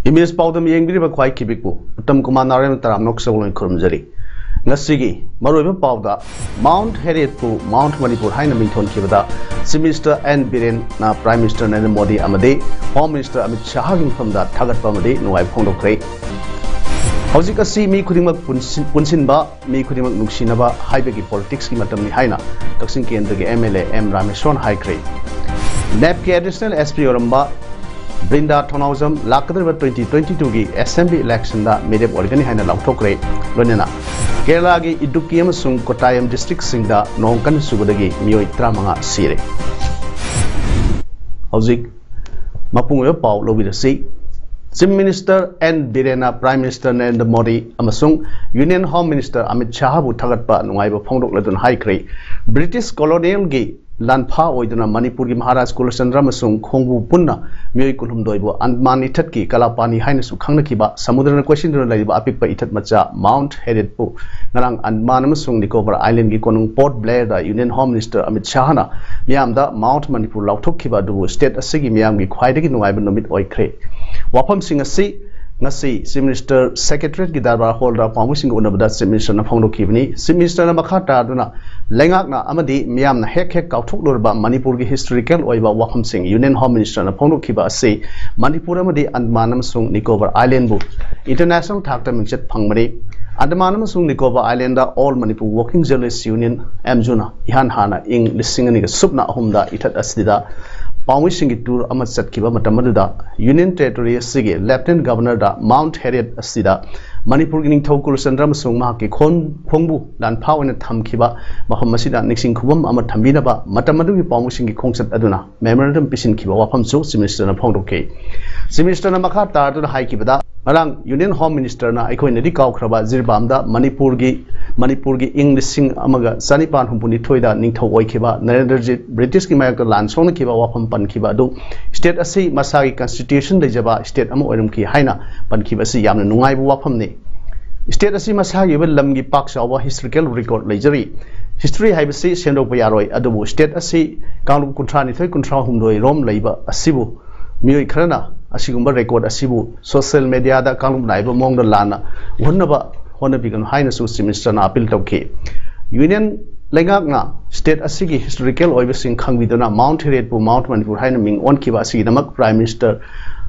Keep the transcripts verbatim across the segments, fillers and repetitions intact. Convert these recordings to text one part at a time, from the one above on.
Image ꯄꯥꯎꯗꯝ ꯌꯦꯡꯕꯤꯔꯤꯕ ꯈ꯭ꯋꯥꯏ ꯈꯤꯕꯤꯛꯄꯨ ꯎꯠꯇꯝ ꯀꯨꯃꯥꯔ ꯅꯥꯔꯦꯟ ꯇꯔꯥꯝꯅ ꯁꯒꯣꯜ ꯈꯨꯔꯨꯝꯖꯔꯤ꯫ ꯉꯁꯤꯒꯤ ꯃꯔꯨꯑꯣꯏꯕ ꯄꯥꯎꯗ, ꯃꯥꯎꯟꯠ ꯍꯦꯔꯤꯌꯠꯄꯨ ꯃꯥꯎꯟꯠ ꯃꯅꯤꯄꯨꯔ ꯍꯥꯏꯅ ꯃꯤꯡꯊꯣꯟꯈꯤꯕꯗ Chief Minister ꯑꯦꯟ ꯕꯤꯔꯦꯟꯅ Prime Minister ꯅꯔꯦꯟꯗ꯭ꯔ ꯃꯣꯗꯤ ꯑꯃꯗꯤ Home Minister ꯑꯃꯤꯠ ꯁꯥꯍꯒꯤ ꯃꯐꯝꯗ ꯊꯥꯒꯠꯄ ꯑꯃꯗꯤ ꯅꯨꯡꯉꯥꯏꯕ ꯐꯣꯡꯗꯣꯛꯈ꯭ꯔꯦ꯫ ꯍꯧꯖꯤꯛ ꯑꯁꯤ ꯃꯤ ꯈꯨꯗꯤꯡꯃꯛ ꯄꯨꯟꯁꯤ-, ꯄꯨꯟꯁꯤꯟꯕ, ꯃꯤ ꯈꯨꯗꯤꯡꯃꯛ ꯅꯨꯡꯁꯤꯅꯕ ꯍꯥꯏꯕꯒꯤ ꯄꯣꯂꯤꯇꯤꯛꯁꯀꯤ ꯃꯇꯝꯅꯤ ꯍꯥꯏꯅ ꯀꯛꯆꯤꯡ ꯀꯦꯟꯗ꯭ꯔꯒꯤ ꯑꯦꯝ ꯑꯦꯜ ꯑꯦ ꯑꯦꯝ ꯔꯥꯃꯦꯁꯣꯔꯅ ꯍꯥꯏꯈ꯭ꯔꯦ꯫ ꯅꯦꯞꯀꯤ ꯑꯦꯗꯤꯁꯅꯦꯜ ꯑꯦꯁ ꯄꯤ ꯑꯣꯏꯔꯝꯕ ꯕ꯭ꯔꯤꯟꯗꯥ ꯊꯧꯅꯥꯎꯖꯝ ꯂꯥꯛꯀꯗꯧꯔꯤꯕ twenty twenty-two ꯒꯤ assembly election ꯗ ꯃꯤꯔꯦꯞ ꯑꯣꯏꯒꯅꯤ ꯍꯥꯏꯅ ꯂꯥꯎꯊꯣꯛꯈ꯭ꯔꯦ꯫ ꯂꯣꯏꯅꯅ ꯀꯦꯔꯂꯥꯒꯤ ꯏꯗꯨꯛꯀꯤ ꯑꯃꯁꯨꯡ ꯀꯣꯠꯇꯥꯌꯝ district ꯁꯤꯡꯗ ꯅꯣꯡ ꯀꯟꯅ ꯆꯨꯕꯗꯒꯤ ꯃꯤꯑꯣꯏ ꯇꯔꯥꯃꯉꯥ ꯁꯤꯔꯦ꯫ ꯍꯧꯖꯤꯛ ꯃꯄꯨꯡ ꯑꯣꯏꯕ ꯄꯥꯎ ꯂꯧꯕꯤꯔꯁꯤ꯫ Chief Minister ꯑꯦꯟ ꯕꯤꯔꯦꯟꯅ Prime Minister ꯅꯔꯦꯟꯗ꯭ꯔ ꯃꯣꯗꯤ ꯑꯃꯁꯨꯡ Union Home Minister ꯑꯃꯤꯠ ꯁꯥꯍꯕꯨ ꯊꯥꯒꯠꯄ ꯅꯨꯡꯉꯥꯏꯕ ꯐꯣꯡꯗꯣꯛꯂꯗꯨꯅ ꯍꯥꯏꯈ꯭ꯔꯦ, ꯕ꯭ꯔꯤꯇꯤꯁ colonial ꯒꯤ ꯂꯥꯟꯐꯥ ꯑꯣꯏꯗꯨꯅ ꯃꯅꯤꯄꯨꯔꯒꯤ ꯃꯍꯥꯔꯥꯖ ꯀꯨꯂꯆꯟꯗ꯭ꯔ ꯑꯃꯁꯨꯡ ꯈꯣꯡꯕꯨ ꯄꯨꯟꯅ ꯃꯤꯑꯣꯏ ꯀꯨꯟꯍꯨꯝꯗꯣꯏꯕꯨ ꯑꯟꯗꯃꯥꯟ ꯏꯊꯠꯀꯤ ꯀꯂꯥꯄꯥꯅꯤ ꯍꯥꯏꯅꯁꯨ ꯈꯪꯅꯈꯤꯕ ꯁꯃꯨꯗ꯭ꯔꯅ ꯀꯣꯏꯁꯤꯟꯗꯨꯅ ꯂꯩꯔꯤꯕ ꯑꯄꯤꯛꯄ ꯏꯊꯠ ꯃꯆꯥ ꯃꯥꯎꯟꯠ ꯍꯦꯔꯤꯌꯠꯄꯨ ꯉꯔꯥꯡ ꯑꯟꯗꯃꯥꯟ ꯑꯃꯁꯨꯡ ꯅꯤꯀꯣꯕꯔ ꯑꯥꯏꯂꯦꯟꯒꯤ ꯀꯣꯅꯨꯡ ꯄꯣꯔꯠ ꯕ꯭ꯂꯦꯌꯔꯗ Union Home Minister ꯑꯃꯤꯠ ꯁꯥꯍꯅ ꯃꯤꯌꯥꯝꯗ ꯃꯥꯎꯟꯠ ꯃꯅꯤꯄꯨꯔ ꯂꯥꯎꯊꯣꯛꯈꯤꯕ ꯑꯗꯨꯕꯨ state ꯑꯁꯤꯒꯤ ꯃꯤꯌꯥꯝꯒꯤ ꯈ꯭ꯋꯥꯏꯗꯒꯤ ꯅꯨꯡꯉꯥꯏꯕ ꯅꯨꯃꯤꯠ ꯑꯣꯏꯈ꯭ꯔꯦ꯫ ꯋꯥꯐꯝꯁꯤꯡ ꯑꯁꯤ ꯉꯁꯤ Chief Minister Secretariat ꯀꯤ ꯗꯔꯕꯥꯔ ꯍꯣꯜꯗ ꯄꯥꯎꯃꯤꯁꯤꯡꯒ ꯎꯅꯕꯗ Chief Minister ꯅ ꯐꯣꯡꯗꯣꯛꯈꯤꯕꯅꯤ꯫ Chief Minister ꯅ ꯃꯈꯥ ꯇꯥꯗꯨꯅ ꯂꯩꯉꯥꯛꯅ ꯑꯃꯗꯤ ꯃꯤꯌꯥꯝꯅ ꯍꯦꯛ ꯍꯦꯛ ꯀꯥꯎꯊꯣꯛꯂꯨꯔꯕ ꯃꯅꯤꯄꯨꯔꯒꯤ historical ꯑꯣꯏꯕ ꯋꯥꯐꯝꯁꯤꯡ Union Home Minister ꯅ ꯐꯣꯡꯗꯣꯛꯈꯤꯕ ꯑꯁꯤ ꯃꯅꯤꯄꯨꯔ ꯑꯃꯗꯤ ꯑꯟꯗꯃꯥꯟ ꯑꯃꯁꯨꯡ ꯅꯤꯀꯣꯕꯔ ꯑꯥꯏꯂꯦꯟꯕꯨ international ꯊꯥꯛꯇ ꯃꯤꯡꯆꯠ ꯐꯪꯕꯅꯤ꯫ ꯑꯟꯗꯃꯥꯟ ꯑꯃꯁꯨꯡ Nicobar island All Manipur Working Journalist Union, ꯑꯦꯝꯖꯨꯅ ꯏꯍꯥꯟ ꯍꯥꯟꯅ ꯏꯪ ꯂꯤꯁꯤꯡ ꯑꯅꯤꯒ ꯁꯨꯞꯅ ꯑꯍꯨꯝꯗ ꯏꯊꯠ ꯑꯁꯤꯗ ꯄꯥꯎꯃꯤꯁꯤꯡꯒꯤ ꯇꯨꯔ ꯑꯃ ꯆꯠꯈꯤꯕ ꯃꯇꯝ ꯑꯗꯨꯗ ꯌꯨꯅꯤꯌꯟ ꯇꯦꯔꯤꯇꯣꯔꯤ ꯑꯁꯤꯒꯤ ꯂꯦꯐꯇꯤꯅꯦꯟ ꯒꯕꯔꯅꯔꯗ ꯃꯥꯎꯟꯠ ꯍꯦꯔꯤꯌꯦꯠ ꯑꯁꯤꯗ ꯃꯅꯤꯄꯨꯔꯒꯤ ꯅꯤꯡꯊꯧ ꯀꯨꯔꯨꯆꯟꯗ꯭ꯔ ꯑꯃꯁꯨꯡ ꯃꯍꯥꯛꯀꯤ ꯈꯣꯟ ꯈꯣꯡꯕꯨ ꯂꯥꯟꯐꯥ ꯑꯣꯏꯅ ꯊꯝꯈꯤꯕ ꯃꯐꯝ ꯑꯁꯤꯗ ꯅꯤꯡꯁꯤꯡ ꯈꯨꯕꯝ ꯑꯃ ꯊꯝꯕꯤꯅꯕ ꯃꯇꯝ ꯑꯗꯨꯒꯤ ꯄꯥꯎꯃꯤꯁꯤꯡꯒꯤ ꯈꯣꯡꯆꯠ ꯑꯗꯨꯅ ꯃꯦꯃꯣꯔꯦꯟꯗꯝ ꯄꯤꯁꯤꯟꯈꯤꯕ ꯋꯥꯐꯝꯁꯨ ꯆꯤꯐ ꯃꯤꯅꯤꯁꯇꯔꯅ ꯐꯣꯡꯗꯣꯛꯈꯤ꯫ ꯆꯤꯐ ꯃꯤꯅꯤꯁꯇꯔꯅ ꯃꯈꯥ ꯇꯥꯗꯨꯅ ꯍꯥꯏꯈꯤꯕꯗ, ꯉꯔꯥꯡ ꯌꯨꯅꯤꯌꯟ ꯍꯣꯝ ꯃꯤꯅꯤꯁꯇꯔꯅ ꯑꯩꯈꯣꯏꯅꯗꯤ ꯀꯥꯎꯈ꯭ꯔꯕ ꯖꯤꯔꯤꯕꯥꯝꯗ ꯃꯅꯤꯄꯨꯔꯒꯤ ꯃꯅꯤꯄꯨꯔꯒꯤ ꯏꯪ ꯂꯤꯁꯤꯡ ꯑꯃꯒ ꯆꯅꯤꯄꯥꯟ ꯍꯨꯝꯐꯨꯅꯤꯊꯣꯏꯗ ꯅꯤꯡꯊꯧ ꯑꯣꯏꯈꯤꯕ ꯅꯔꯦꯟꯗ꯭ꯔꯖꯤꯠ ꯕ꯭ꯔꯤꯇꯤꯁꯀꯤ ꯃꯥꯌꯣꯛꯇ ꯂꯥꯟ ꯁꯣꯛꯅꯈꯤꯕ ꯋꯥꯐꯝ ꯄꯟꯈꯤꯕ ꯑꯗꯨ, ꯁ꯭ꯇꯦꯠ ꯑꯁꯤ ꯃꯁꯥꯒꯤ ꯀꯟꯁꯇꯤꯇ꯭ꯌꯨꯁꯟ ꯂꯩꯖꯕ ꯁ꯭ꯇꯦꯠ ꯑꯃ ꯑꯣꯏꯔꯝꯈꯤ ꯍꯥꯏꯅ ꯄꯟꯈꯤꯕ ꯑꯁꯤ ꯌꯥꯝꯅ ꯅꯨꯡꯉꯥꯏꯕ ꯋꯥꯐꯝꯅꯤ꯫ ꯁ꯭ꯇꯦꯠ ꯑꯁꯤ ꯃꯁꯥꯒꯤ ꯑꯣꯏꯕ ꯂꯝꯒꯤ ꯄꯥꯛ ꯆꯥꯎꯕ ꯍꯤꯁꯇꯣꯔꯤꯀꯦꯜ ꯔꯦꯀꯣꯔꯗ ꯂꯩꯖꯔꯤ꯫ ꯍꯤꯁꯇꯣꯔꯤ ꯍꯥꯏꯕꯁꯤ ꯁꯦꯝꯗꯣꯛꯄ ꯌꯥꯔꯣꯏ, ꯑꯗꯨꯕꯨ ꯁ꯭ꯇꯦꯠ ꯑꯁꯤ ꯀꯥꯡꯂꯨꯞ ꯀꯨꯟꯊ꯭ꯔꯥꯅꯤꯊꯣꯏ ꯀꯨꯟꯊ꯭ꯔꯥꯍꯨꯝꯗꯣꯏ ꯔꯣꯝ ꯂꯩꯕ ꯑꯁꯤꯕꯨ ꯃꯤꯑꯣꯏ ꯈꯔꯅ ꯑꯁꯤꯒꯨꯝꯕ ꯔꯦꯀꯣꯔꯗ ꯑꯁꯤꯕꯨ ꯁꯣꯁꯤꯌꯦꯜ ꯃꯦꯗꯤꯌꯥꯗ ꯀꯥꯡꯂꯨꯞ ꯅꯥꯏꯕ ꯃꯑꯣꯡꯗ ꯂꯥꯟꯅ ꯎꯍꯟꯅꯕ ꯍꯣꯠꯅꯕꯤꯒꯅꯨ ꯍꯥꯏꯅꯁꯨ ꯆꯤꯐ ꯃꯤꯅꯤꯁꯇꯔꯅ ꯑꯄꯤꯜ ꯇꯧꯈꯤ꯫ ꯌꯨꯅꯤꯌꯟ ꯂꯩꯉꯥꯛꯅ ꯁ꯭ꯇꯦꯠ ꯑꯁꯤꯒꯤ ꯍꯤꯁꯇꯣꯔꯤꯀꯦꯜ ꯑꯣꯏꯕꯁꯤꯡ ꯈꯪꯕꯤꯗꯨꯅ ꯃꯥꯎꯟꯠ ꯍꯦꯔꯤꯌꯦꯠꯄꯨ ꯃꯥꯎꯟꯠ ꯃꯅꯤꯄꯨꯔ ꯍꯥꯏꯅ ꯃꯤꯡ ꯑꯣꯟꯈꯤꯕ ꯑꯁꯤꯒꯤꯗꯃꯛ ꯄ꯭ꯔꯥꯏꯝ ꯃꯤꯅꯤꯁꯇꯔ,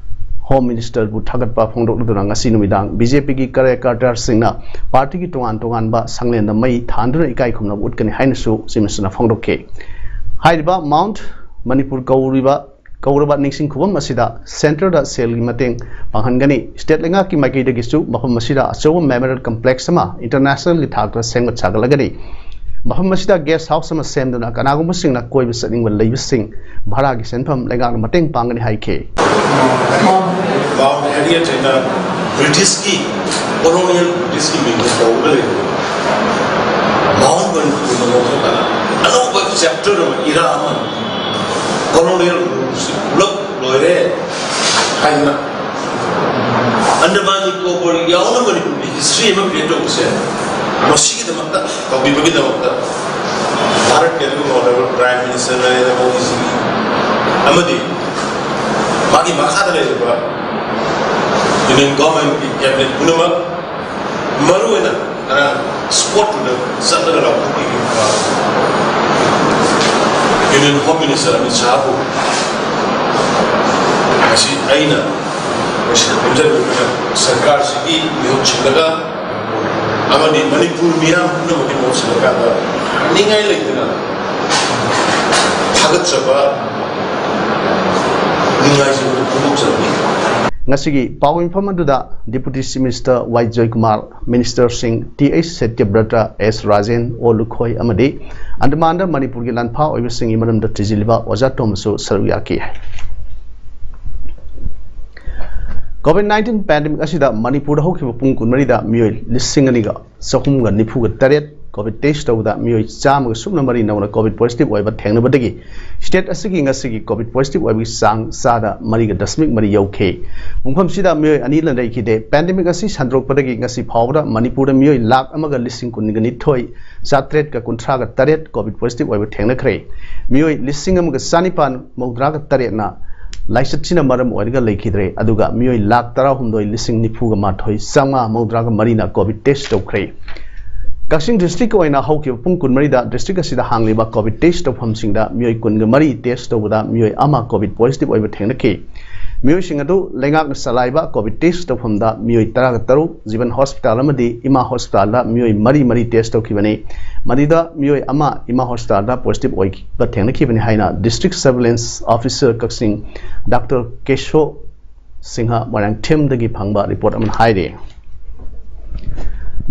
ꯍꯣꯝ ꯃꯤꯅꯤꯁꯇꯔꯕꯨ ꯊꯥꯒꯠꯄ ꯐꯣꯡꯗꯣꯛꯂꯗꯨꯅ ꯉꯁꯤ ꯅꯨꯃꯤꯗꯥꯡ ꯕꯤ ꯖꯦ ꯄꯤꯒꯤ ꯀꯥꯔꯌꯀꯔꯇꯥꯁꯤꯡꯅ ꯄꯥꯔꯇꯤꯒꯤ ꯇꯣꯉꯥꯟ ꯇꯣꯉꯥꯟꯕ ꯁꯪꯂꯦꯟꯗ ꯃꯩ ꯊꯥꯟꯗꯨꯅ ꯏꯀꯥꯏ ꯈꯨꯝꯅꯕ ꯎꯠꯀꯅꯤ ꯍꯥꯏꯅꯁꯨ ꯆꯤꯐ ꯃꯤꯅꯤꯁꯇꯔꯅ ꯐꯣꯡꯗꯣꯛꯈꯤ꯫ ꯍꯥꯏꯔꯤꯕ ꯃꯥꯎꯟꯠ ꯃꯅꯤꯄꯨꯔ ꯀꯧꯔꯤꯕ ꯀꯧꯔꯕ ꯅꯤꯡꯁꯤꯡ ꯈꯨꯕꯝ ꯑꯁꯤꯗ ꯁꯦꯟꯇꯔꯗ ꯁꯦꯜꯒꯤ ꯃꯇꯦꯡ ꯄꯥꯡꯍꯟꯒꯅꯤ꯫ ꯁ꯭ꯇꯦꯠ ꯂꯩꯉꯥꯛꯀꯤ ꯃꯥꯏꯀꯩꯗꯒꯤꯁꯨ ꯃꯐꯝ ꯑꯁꯤꯗ ꯑꯆꯧꯕ ꯃꯦꯃꯣꯔꯤꯌꯦꯜ ꯀꯝꯄ꯭ꯂꯦꯛꯁ ꯑꯃ ꯏꯟꯇꯔꯅꯦꯁꯅꯦꯜꯒꯤ ꯊꯥꯛꯇ ꯁꯦꯝꯒꯠ ꯁꯥꯒꯠꯂꯒꯅꯤ꯫ ꯃꯐꯝ ꯑꯁꯤꯗ ꯒꯦꯁ ꯍꯥꯎꯁ ꯑꯃ ꯁꯦꯝꯗꯨꯅ ꯀꯅꯥꯒꯨꯝꯕꯁꯤꯡꯅ ꯀꯣꯏꯕ ꯆꯠꯅꯤꯡꯕ ꯂꯩꯕꯁꯤꯡ ꯚꯔꯥꯒꯤ ꯁꯦꯟꯐꯝ ꯂꯩꯉꯥꯛꯅ ꯃꯇꯦꯡ ꯄꯥꯡꯒꯅꯤ ꯍꯥꯏꯈꯤ꯫ ꯃꯥꯎꯟꯠ ꯍꯦꯔꯤꯌꯦꯠ ꯍꯥꯏꯅ ꯕ꯭ꯔꯤꯇꯤꯁꯀꯤ, ꯀꯣꯂꯣꯅꯤꯌꯦꯜ ꯕ꯭ꯔꯤꯇꯤꯁꯀꯤ ꯃꯤꯡꯗ ꯀꯧꯔꯒ ꯂꯩꯕ ꯃꯥꯎꯟꯠ ꯃꯅꯤꯄꯨꯔꯅ ꯂꯧꯊꯣꯛꯇꯅ ꯑꯅꯧꯕ ꯆꯦꯞꯇꯔ ꯑꯃ, ꯏꯔꯥ ꯑꯃ, ꯀꯣꯂꯣꯅꯤꯌꯦꯜ ꯔꯨꯜꯁꯤ ꯄꯨꯂꯞ ꯂꯣꯏꯔꯦ ꯍꯥꯏꯗꯅ ꯑꯟꯗꯃꯥꯟ ꯅꯤꯀꯣꯕꯔ ꯌꯥꯎꯅ ꯃꯅꯤꯄꯨꯔꯒꯤ ꯍꯤꯁꯇ꯭ꯔꯤ ꯑꯃ ꯀ꯭ꯔꯤꯌꯦꯠ ꯇꯧꯕꯁꯦ, ꯃꯁꯤꯒꯤꯗꯃꯛꯇ ꯇꯧꯕꯤꯕꯒꯤꯗꯃꯛꯇ ꯚꯥꯔꯠꯀꯤ ꯑꯗꯨꯒꯨꯝꯕ ꯑꯣꯅꯔꯦꯕꯜ ꯄ꯭ꯔꯥꯏꯝ ꯃꯤꯅꯤꯁꯇꯔ ꯅꯔꯦꯟꯗ꯭ꯔ ꯃꯣꯗꯤꯖꯤꯒꯤ ꯑꯃꯗꯤ ꯃꯥꯒꯤ ꯃꯈꯥꯗ ꯂꯩꯔꯤꯕ ꯌꯨꯅꯤꯌꯟ ꯒꯣꯚꯔꯟꯃꯦꯟꯠꯀꯤ ꯀꯦꯕꯤꯅꯦꯠ ꯄꯨꯝꯅꯃꯛ, ꯃꯔꯨꯑꯣꯏꯅ ꯉꯔꯥꯡ ꯁ꯭ꯄꯣꯠꯇꯨꯗ ꯆꯠꯂꯒ ꯂꯥꯎꯊꯣꯛꯄꯤꯈꯤꯕ ꯌꯨꯅꯤꯌꯟ ꯍꯣꯝ ꯃꯤꯅꯤꯁꯇꯔ ꯑꯃꯤꯠ ꯁꯥꯍꯕꯨ ꯉꯁꯤ ꯑꯩꯅ ꯃꯁꯤꯗ ꯄꯨꯟꯖꯟꯕꯤꯗꯨꯅ ꯁꯔꯀꯥꯔꯁꯤꯒꯤ ꯃꯤꯍꯨꯠ ꯁꯤꯜꯂꯒ ꯑꯃꯗꯤ ꯃꯅꯤꯄꯨꯔ ꯃꯤꯌꯥꯝ ꯄꯨꯝꯅꯃꯛꯀꯤ ꯃꯍꯨꯠ ꯁꯤꯜꯂꯀꯥꯟꯗ ꯍꯥꯏꯅꯤꯡꯉꯥꯏ ꯂꯩꯇꯅ ꯊꯥꯒꯠꯆꯕ ꯅꯨꯡꯉꯥꯏꯖꯕꯗꯨ ꯐꯣꯡꯗꯣꯛꯆꯕꯅꯤ꯫ ꯉꯁꯤꯒꯤ ꯄꯥꯎ ꯃꯤꯐꯝ ꯑꯗꯨꯗ Deputy Chief Minister ꯋꯥꯏ ꯖꯣꯏꯀꯨꯃꯥꯔ, Minister ꯁꯤꯡ ꯇꯤ ꯑꯩꯆ ꯁꯇ꯭ꯌꯕ꯭ꯔꯇ, ꯑꯦꯁ ꯔꯥꯖꯦꯟ, ꯑꯣ ꯂꯨꯈꯣꯏ ꯑꯃꯗꯤ ꯑꯟꯗꯃꯥꯟꯗ ꯃꯅꯤꯄꯨꯔꯒꯤ ꯂꯥꯟꯐꯥ ꯑꯣꯏꯕꯁꯤꯡꯒꯤ ꯃꯔꯝꯗ ꯊꯤꯖꯤꯜꯂꯤꯕ ꯑꯣꯖꯥ ꯇꯣꯝꯕꯁꯨ ꯁꯔꯨꯛ ꯌꯥꯈꯤ꯫ COVID nineteen pandemic ꯑꯁꯤꯗ ꯃꯅꯤꯄꯨꯔꯗ ꯍꯧꯈꯤꯕ ꯄꯨꯡ ꯀꯨꯟꯃꯔꯤꯗ ꯃꯤꯑꯣꯏ ꯂꯤꯁꯤꯡ ꯑꯅꯤꯒ ꯆꯍꯨꯝꯒ ꯅꯤꯐꯨꯒ ꯇꯔꯦꯠ COVID test ꯇꯧꯕꯗ ꯃꯤꯑꯣꯏ ꯆꯥꯝꯃꯒ ꯁꯨꯞꯅ ꯃꯔꯤ ꯅꯧꯅ COVID positive ꯑꯣꯏꯕ ꯊꯦꯡꯅꯕꯗꯒꯤ state ꯑꯁꯤꯒꯤ ꯉꯁꯤꯒꯤ COVID positive ꯑꯣꯏꯕꯒꯤ ꯆꯥꯡ ꯆꯥꯗ ꯃꯔꯤꯒ ꯗꯁꯃꯤꯛ ꯃꯔꯤ ꯌꯧꯈꯤ꯫ ꯄꯨꯡꯐꯝꯁꯤꯗ ꯃꯤꯑꯣꯏ ꯑꯅꯤ ꯂꯩꯈꯤꯗꯦ꯫ Pandemic ꯑꯁꯤ ꯁꯟꯗꯣꯔꯛꯄꯗꯒꯤ ꯉꯁꯤ ꯐꯥꯎꯕꯗ ꯃꯅꯤꯄꯨꯔꯗ ꯃꯤꯑꯣꯏ ꯂꯥꯈ ꯑꯃꯒ ꯂꯤꯁꯤꯡ ꯀꯨꯟꯒ ꯅꯤꯊꯣꯏ ꯆꯥꯇ꯭ꯔꯦꯠꯀ ꯀꯨꯟꯊ꯭ꯔꯥꯒ ꯇꯔꯦꯠ COVID positive ꯑꯣꯏꯕ ꯊꯦꯡꯅꯈ꯭ꯔꯦ꯫ ꯃꯤꯑꯣꯏ ꯂꯤꯁꯤꯡ ꯑꯃꯒ ꯆꯥꯅꯤꯄꯥꯟ ꯃꯧꯗ꯭ꯔꯥꯒ ꯇꯔꯦꯠꯅ ꯂꯥꯏꯆꯠꯁꯤꯅ ꯃꯔꯝ ꯑꯣꯏꯔꯒ ꯂꯩꯈꯤꯗ꯭ꯔꯦ, ꯑꯗꯨꯒ ꯃꯤꯑꯣꯏ ꯂꯥꯈ ꯇꯔꯥꯍꯨꯝꯗꯣꯏ ꯂꯤꯁꯤꯡ ꯅꯤꯐꯨꯒ ꯃꯥꯊꯣꯏ ꯆꯥꯝꯃꯉꯥ ꯃꯧꯗ꯭ꯔꯥꯒ ꯃꯔꯤꯅ COVID test ꯇꯧꯈ꯭ꯔꯦ꯫ ꯀꯛꯆꯤꯡ district ꯑꯣꯏꯅ ꯍꯧꯈꯤꯕ ꯄꯨꯡ ꯀꯨꯟꯃꯔꯤꯗ district ꯑꯁꯤꯗ ꯍꯥꯡꯂꯤꯕ COVID test ꯇꯧꯐꯝꯁꯤꯡꯗ ꯃꯤꯑꯣꯏ ꯀꯨꯟꯒ ꯃꯔꯤ test ꯇꯧꯕꯗ ꯃꯤꯑꯣꯏ ꯑꯃ COVID positive ꯑꯣꯏꯕ ꯊꯦꯡꯅꯈꯤ꯫ ꯃꯤꯑꯣꯏꯁꯤꯡ ꯑꯗꯨ ꯂꯩꯉꯥꯛꯅ ꯆꯂꯥꯏꯕ COVID test ꯇꯧꯐꯝꯗ ꯃꯤꯑꯣꯏ ꯇꯔꯥꯒ ꯇꯔꯨꯛ, ꯖꯤꯕꯟ hospital ꯑꯃꯗꯤ ꯏꯃꯥ hospitalꯗ ꯃꯤꯑꯣꯏ ꯃꯔꯤ ꯃꯔꯤ test ꯇꯧꯈꯤꯕꯅꯤ꯫ ꯃꯗꯨꯗ ꯃꯤꯑꯣꯏ ꯑꯃ ꯏꯃꯥ hospitalꯗ positive ꯑꯣꯏꯕ ꯊꯦꯡꯅꯈꯤꯕꯅꯤ ꯍꯥꯏꯅ district surveillance officer ꯀꯛꯆꯤꯡ Doctor ꯀꯦꯁꯣ ꯁꯤꯡꯍ ꯃꯣꯏꯔꯥꯡꯊꯦꯝꯗꯒꯤ ꯐꯪꯕ report ꯑꯃꯅ ꯍꯥꯏꯔꯤ꯫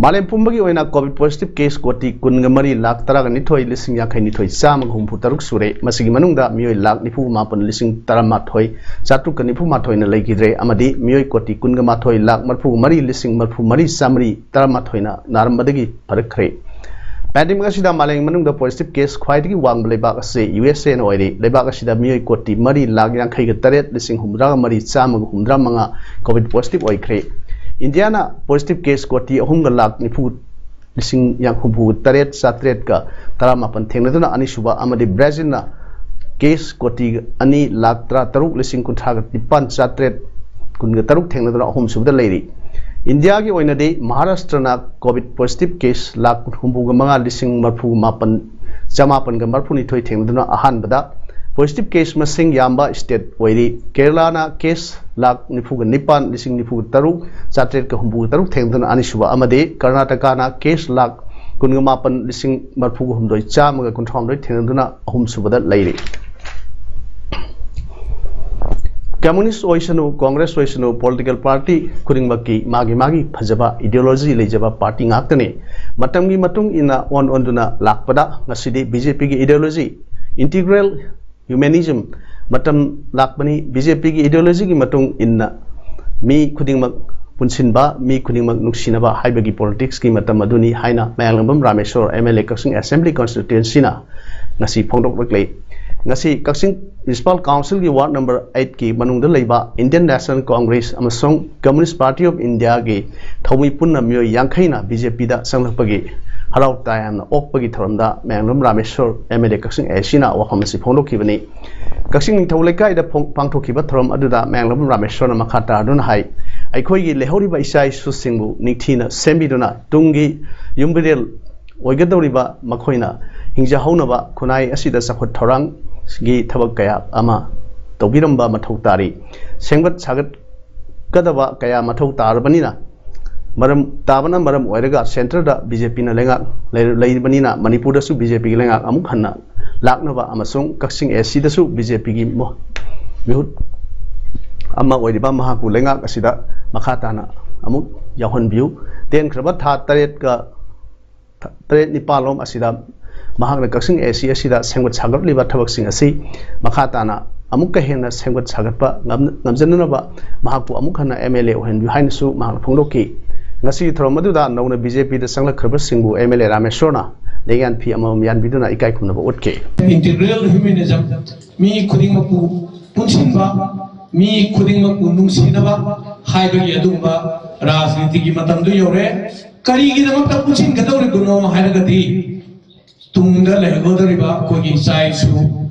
ꯃꯥꯂꯦꯝ ꯄꯨꯝꯕꯒꯤ ꯑꯣꯏꯅ COVID positive case ꯀꯣꯇꯤ ꯀꯨꯟꯒ ꯃꯔꯤ ꯂꯥꯈ ꯇꯔꯥꯒ ꯅꯤꯊꯣꯏ ꯂꯤꯁꯤꯡ ꯌꯥꯡꯈꯩ ꯅꯤꯊꯣꯏ ꯆꯥꯝꯃꯒ ꯍꯨꯝꯐꯨ ꯇꯔꯨꯛ ꯁꯨꯔꯦ꯫ ꯃꯁꯤꯒꯤ ꯃꯅꯨꯡꯗ ꯃꯤꯑꯣꯏ ꯂꯥꯈ ꯅꯤꯐꯨ ꯃꯥꯄꯟ ꯂꯤꯁꯤꯡ ꯇꯔꯥꯃꯥꯊꯣꯏ ꯆꯥꯇ꯭ꯔꯨꯛꯀ ꯅꯤꯐꯨ ꯃꯥꯊꯣꯏꯅ ꯂꯩꯈꯤꯗ꯭ꯔꯦ ꯑꯃꯗꯤ ꯃꯤꯑꯣꯏ ꯀꯣꯇꯤ ꯀꯨꯟꯒ ꯃꯥꯊꯣꯏ ꯂꯥꯈ ꯃꯔꯤꯐꯨ ꯃꯔꯤ ꯂꯤꯁꯤꯡ ꯃꯔꯤꯐꯨ ꯃꯔꯤ ꯆꯥꯃꯔꯤ ꯇꯔꯥꯃꯥꯊꯣꯏꯅ ꯅꯥꯔꯝꯕꯗꯒꯤ ꯐꯔꯛꯈ꯭ꯔꯦ꯫ Pandemic ꯑꯁꯤꯗ ꯃꯥꯂꯦꯝ ꯃꯅꯨꯡꯗ positive case ꯈ꯭ꯋꯥꯏꯗꯒꯤ ꯋꯥꯡꯕ ꯂꯩꯕꯥꯛ ꯑꯁꯤ USAꯅ ꯑꯣꯏꯔꯤ꯫ ꯂꯩꯕꯥꯛ ꯑꯁꯤꯗ ꯃꯤꯑꯣꯏ ꯀꯣꯇꯤ ꯃꯔꯤ ꯂꯥꯈ ꯌꯥꯡꯈꯩꯒ ꯇꯔꯦꯠ ꯂꯤꯁꯤꯡ ꯍꯨꯝꯐꯨꯇꯔꯥꯒ ꯃꯔꯤ ꯆꯥꯝꯃꯒ ꯍꯨꯝꯐꯨꯇꯔꯥ ꯃꯉꯥ COVID positive ꯑꯣꯏꯈ꯭ꯔꯦ꯫ ꯏꯟꯗꯤꯌꯥꯅ positive case ꯀꯣꯇꯤ ꯑꯍꯨꯝꯒ ꯂꯥꯈ ꯅꯤꯐꯨ ꯂꯤꯁꯤꯡ ꯍꯨꯝꯐꯨꯒ ꯇꯔꯦꯠ ꯆꯥꯇ꯭ꯔꯦꯠꯀ ꯇꯔꯥꯃꯥꯄꯟ ꯊꯦꯡꯅꯗꯨꯅ ꯑꯅꯤꯁꯨꯕ ꯑꯃꯗꯤ ꯕ꯭ꯔꯥꯖꯤꯜꯅ case ꯀꯣꯇꯤ ꯑꯅꯤ ꯂꯥꯈ ꯇꯔꯥꯇꯔꯨꯛ ꯂꯤꯁꯤꯡ ꯀꯨꯟꯊ꯭ꯔꯥꯒ ꯅꯤꯄꯥꯟ ꯆꯥꯇ꯭ꯔꯦꯠ ꯀꯨꯟꯒ ꯇꯔꯨꯛ ꯊꯦꯡꯅꯗꯨꯅ ꯑꯍꯨꯝꯁꯨꯕꯗ ꯂꯩꯔꯤ꯫ ꯏꯟꯗꯤꯌꯥꯒꯤ ꯑꯣꯏꯅꯗꯤ ꯃꯍꯥꯔꯥꯁꯇ꯭ꯔꯅ COVID positive case ꯂꯥꯈ ꯍꯨꯝꯐꯨꯒ ꯃꯉꯥ ꯂꯤꯁꯤꯡ ꯃꯔꯤꯐꯨ ꯃꯥꯄꯟ ꯆꯃꯥꯄꯟꯒ ꯃꯔꯤꯐꯨꯅꯤꯊꯣꯏ ꯊꯦꯡꯅꯗꯨꯅ ꯑꯍꯥꯟꯕꯗ positive case ꯃꯁꯤꯡ ꯌꯥꯝꯕ state ꯑꯣꯏꯔꯤ꯫ ꯀꯦꯔꯂꯥꯅ case ꯂꯥꯈ ꯅꯤꯐꯨꯒ ꯅꯤꯄꯥꯟ ꯂꯤꯁꯤꯡ ꯅꯤꯐꯨꯒ ꯇꯔꯨꯛ ꯆꯥꯇ꯭ꯔꯦꯠꯀ ꯍꯨꯝꯐꯨꯒ ꯇꯔꯨꯛ ꯊꯦꯡꯅꯗꯨꯅ ꯑꯅꯤꯁꯨꯕ ꯑꯃꯗꯤ ꯀꯔꯅꯥꯇꯀꯥꯅ case ꯂꯥꯈ ꯀꯨꯟꯒ ꯃꯥꯄꯟ ꯂꯤꯁꯤꯡ ꯃꯔꯤꯐꯨꯒ ꯍꯨꯝꯗꯣꯏ ꯆꯥꯝꯃꯒ ꯀꯨꯟꯊ꯭ꯔꯥ ꯍꯨꯝꯗꯣꯏ ꯊꯦꯡꯅꯗꯨꯅ ꯑꯍꯨꯝꯁꯨꯕꯗ ꯂꯩꯔꯤ꯫ ꯀꯝꯃꯨꯅꯤꯁ ꯑꯣꯏꯁꯅꯨ, ꯀꯣꯡꯒ꯭ꯔꯦꯁ ꯑꯣꯏꯁꯅꯨ, ꯄꯣꯂꯤꯇꯤꯀꯦꯜ ꯄꯥꯔꯇꯤ ꯈꯨꯗꯤꯡꯃꯛꯀꯤ ꯃꯥꯒꯤ ꯃꯥꯒꯤ ꯐꯖꯕ ꯏꯗꯤꯑꯣꯂꯣꯖꯤ ꯂꯩꯖꯕ ꯄꯥꯔꯇꯤ ꯉꯥꯛꯇꯅꯤ꯫ ꯃꯇꯝꯒꯤ ꯃꯇꯨꯡ ꯏꯟꯅ ꯑꯣꯟ ꯑꯣꯟꯗꯨꯅ ꯂꯥꯛꯄꯗ ꯉꯁꯤꯗꯤ ꯕꯤ ꯖꯦ ꯄꯤꯒꯤ ꯏꯗꯤꯑꯣꯂꯣꯖꯤ, ꯏꯟꯇꯤꯒ꯭ꯔꯦꯜ ꯍ꯭ꯌꯨꯃꯦꯅꯤꯖꯝ, ꯃꯇꯝ ꯂꯥꯛꯄꯅꯤ꯫ ꯕꯤ ꯖꯦ ꯄꯤꯒꯤ ꯏꯗꯤꯑꯣꯂꯣꯖꯤꯒꯤ ꯃꯇꯨꯡ ꯏꯟꯅ ꯃꯤ ꯈꯨꯗꯤꯡꯃꯛ ꯄꯨꯟꯁꯤꯟꯕ, ꯃꯤ ꯈꯨꯗꯤꯡꯃꯛ ꯅꯨꯡꯁꯤꯅꯕ ꯍꯥꯏꯕꯒꯤ ꯄꯣꯂꯤꯇꯤꯛꯁꯀꯤ ꯃꯇꯝ ꯑꯗꯨꯅꯤ ꯍꯥꯏꯅ Mayanglambam Rameshwar, M L A, ꯀꯛꯆꯤꯡ ꯑꯦꯁꯦꯝꯕ꯭ꯂꯤ ꯀꯟꯁꯇꯤꯇ꯭ꯋꯦꯟꯁꯤꯅ ꯉꯁꯤ ꯐꯣꯡꯗꯣꯛꯂꯛꯂꯤ꯫ ꯉꯁꯤ ꯀꯛꯆꯤꯡ ꯃ꯭ꯌꯨꯅꯤꯁꯤꯄꯥꯜ ꯀꯥꯎꯟꯁꯤꯜꯒꯤ ꯋꯥꯔꯗ ꯅꯝꯕꯔ ꯑꯩꯠꯀꯤ ꯃꯅꯨꯡꯗ ꯂꯩꯕ ꯏꯟꯗꯤꯌꯟ ꯅꯦꯁꯅꯦꯜ ꯀꯣꯡꯒ꯭ꯔꯦꯁ ꯑꯃꯁꯨꯡ ꯀꯝꯃꯨꯅꯤꯁ꯭ꯠ ꯄꯥꯔꯇꯤ ꯑꯣꯐ ꯏꯟꯗꯤꯌꯥꯒꯤ ꯊꯧꯃꯤ ꯄꯨꯟꯅ ꯃꯤꯑꯣꯏ ꯌꯥꯡꯈꯩꯅ ꯕꯤ ꯖꯦ ꯄꯤꯗ ꯆꯪꯂꯛꯄꯒꯤ ꯍꯔꯥꯎ ꯇꯌꯥꯝꯅ ꯑꯣꯛꯄꯒꯤ ꯊꯧꯔꯝꯗ ꯃꯌꯥꯡꯂꯝ ꯔꯥꯃꯦꯁꯣꯔ, ꯑꯦꯝ ꯑꯦꯜ ꯑꯦ, ꯀꯛꯆꯤꯡ ꯑꯦ ꯁꯤꯅ ꯋꯥꯐꯝ ꯑꯁꯤ ꯐꯣꯡꯗꯣꯛꯈꯤꯕꯅꯤ꯫ ꯀꯛꯆꯤꯡ ꯅꯤꯡꯊꯧ ꯂꯩꯀꯥꯏꯗ ꯐꯣꯡ-, ꯄꯥꯡꯊꯣꯛꯈꯤꯕ ꯊꯧꯔꯝ ꯑꯗꯨꯗ ꯃꯌꯥꯡꯂꯝ ꯔꯥꯃꯦꯁꯣꯔꯅ ꯃꯈꯥ ꯇꯥꯗꯨꯅ ꯍꯥꯏ, ꯑꯩꯈꯣꯏꯒꯤ ꯂꯩꯍꯧꯔꯤꯕ ꯏꯆꯥ ꯏꯁꯨꯁꯤꯡꯕꯨ ꯅꯤꯡꯊꯤꯅ ꯁꯦꯝꯕꯤꯗꯨꯅ ꯇꯨꯡꯒꯤ ꯌꯨꯝꯕꯤꯔꯦꯜ ꯑꯣꯏꯒꯗꯧꯔꯤꯕ ꯃꯈꯣꯏꯅ ꯍꯤꯡꯖꯍꯧꯅꯕ ꯈꯨꯟꯅꯥꯏ ꯑꯁꯤꯗ ꯆꯥꯎꯈꯠ ꯊꯧꯔꯥꯡꯒꯤ ꯊꯕꯛ ꯀꯌꯥ ꯑꯃ ꯇꯧꯕꯤꯔꯝꯕ ꯃꯊꯧ ꯇꯥꯔꯤ꯫ ꯁꯦꯝꯒꯠ ꯁꯥꯒꯠꯀꯗꯕ ꯀꯌꯥ ꯃꯊꯧ ꯇꯥꯔꯕꯅꯤꯅ, ꯃꯔꯝ ꯇꯥꯕꯅ ꯃꯔꯝ ꯑꯣꯏꯔꯒ ꯁꯦꯟꯇꯔꯗ ꯕꯤ ꯖꯦ ꯄꯤꯅ ꯂꯩꯉꯥꯛ ꯂꯩ-, ꯂꯩꯔꯤꯕꯅꯤꯅ ꯃꯅꯤꯄꯨꯔꯗꯁꯨ ꯕꯤ ꯖꯦ ꯄꯤꯒꯤ ꯂꯩꯉꯥꯛ ꯑꯃꯨꯛ ꯍꯟꯅ ꯂꯥꯛꯅꯕ ꯑꯃꯁꯨꯡ ꯀꯛꯆꯤꯡ ꯑꯦ ꯁꯤꯗꯁꯨ ꯕꯤ ꯖꯦ ꯄꯤꯒꯤ ꯃꯍꯨꯠ ꯑꯃ ꯑꯣꯏꯔꯤꯕ ꯃꯍꯥꯛꯄꯨ ꯂꯩꯉꯥꯛ ꯑꯁꯤꯗ ꯃꯈꯥ ꯇꯥꯅ ꯑꯃꯨꯛ ꯌꯥꯎꯍꯟꯕꯤꯌꯨ꯫ ꯇꯦꯟꯈ꯭ꯔꯕ ꯊꯥ ꯇꯔꯦꯠꯀ ꯇꯔꯦꯠ ꯅꯤꯄꯥꯜꯂꯣꯝ ꯑꯁꯤꯗ ꯃꯍꯥꯛꯅ ꯀꯛꯆꯤꯡ ꯑꯦ ꯁꯤ ꯑꯁꯤꯗ ꯁꯦꯝꯒꯠ ꯁꯥꯒꯠꯂꯤꯕ ꯊꯕꯛꯁꯤꯡ ꯑꯁꯤ ꯃꯈꯥ ꯇꯥꯅ ꯑꯃꯨꯛꯀ ꯍꯦꯟꯅ ꯁꯦꯝꯒꯠ ꯁꯥꯒꯠꯄ ꯉꯝ-, ꯉꯝꯖꯅꯅꯕ ꯃꯍꯥꯛꯄꯨ ꯑꯃꯨꯛ ꯍꯟꯅ ꯑꯦꯝ ꯑꯦꯜ ꯑꯦ ꯑꯣꯏꯍꯟꯕꯤꯌꯨ ꯍꯥꯏꯅꯁꯨ ꯃꯍꯥꯛꯅ ꯐꯣꯡꯗꯣꯛꯈꯤ꯫ ꯉꯁꯤꯒꯤ ꯊꯧꯔꯝ ꯑꯗꯨꯗ ꯅꯧꯅ ꯕꯤ ꯖꯦ ꯄꯤꯗ ꯆꯪꯂꯛꯈ꯭ꯔꯕꯁꯤꯡꯕꯨ ꯑꯦꯝ ꯑꯦꯜ ꯑꯦ ꯔꯥꯃꯦꯁꯣꯔꯅ ꯂꯦꯡꯌꯥꯟ ꯐꯤ ꯑꯃꯃꯝ ꯌꯥꯟꯕꯤꯗꯨꯅ ꯏꯀꯥꯏ ꯈꯨꯝꯅꯕ ꯎꯠꯈꯤ꯫ ꯏꯟꯇꯤꯒ꯭ꯔꯦꯜ ꯍ꯭ꯌꯨꯃꯦꯅꯤꯖꯝ, ꯃꯤ ꯈꯨꯗꯤꯡꯃꯛꯄꯨ ꯄꯨꯟꯁꯤꯟꯕ, ꯃꯤ ꯈꯨꯗꯤꯡꯃꯛꯄꯨ ꯅꯨꯡꯁꯤꯅꯕ ꯍꯥꯏꯕꯒꯤ ꯑꯗꯨꯒꯨꯝꯕ ꯔꯥꯖꯅꯤꯇꯤꯒꯤ ꯃꯇꯝꯗꯨ ꯌꯧꯔꯦ꯫ ꯀꯔꯤꯒꯤꯗꯃꯛꯇ ꯄꯨꯟꯁꯤꯟꯒꯗꯧꯔꯤꯕꯅꯣ ꯍꯥꯏꯔꯒꯗꯤ, ꯇꯨꯡꯗ ꯂꯩꯍꯧꯒꯗꯧꯔꯤꯕ ꯑꯩꯈꯣꯏꯒꯤ ꯏꯆꯥ ꯏꯁꯨ,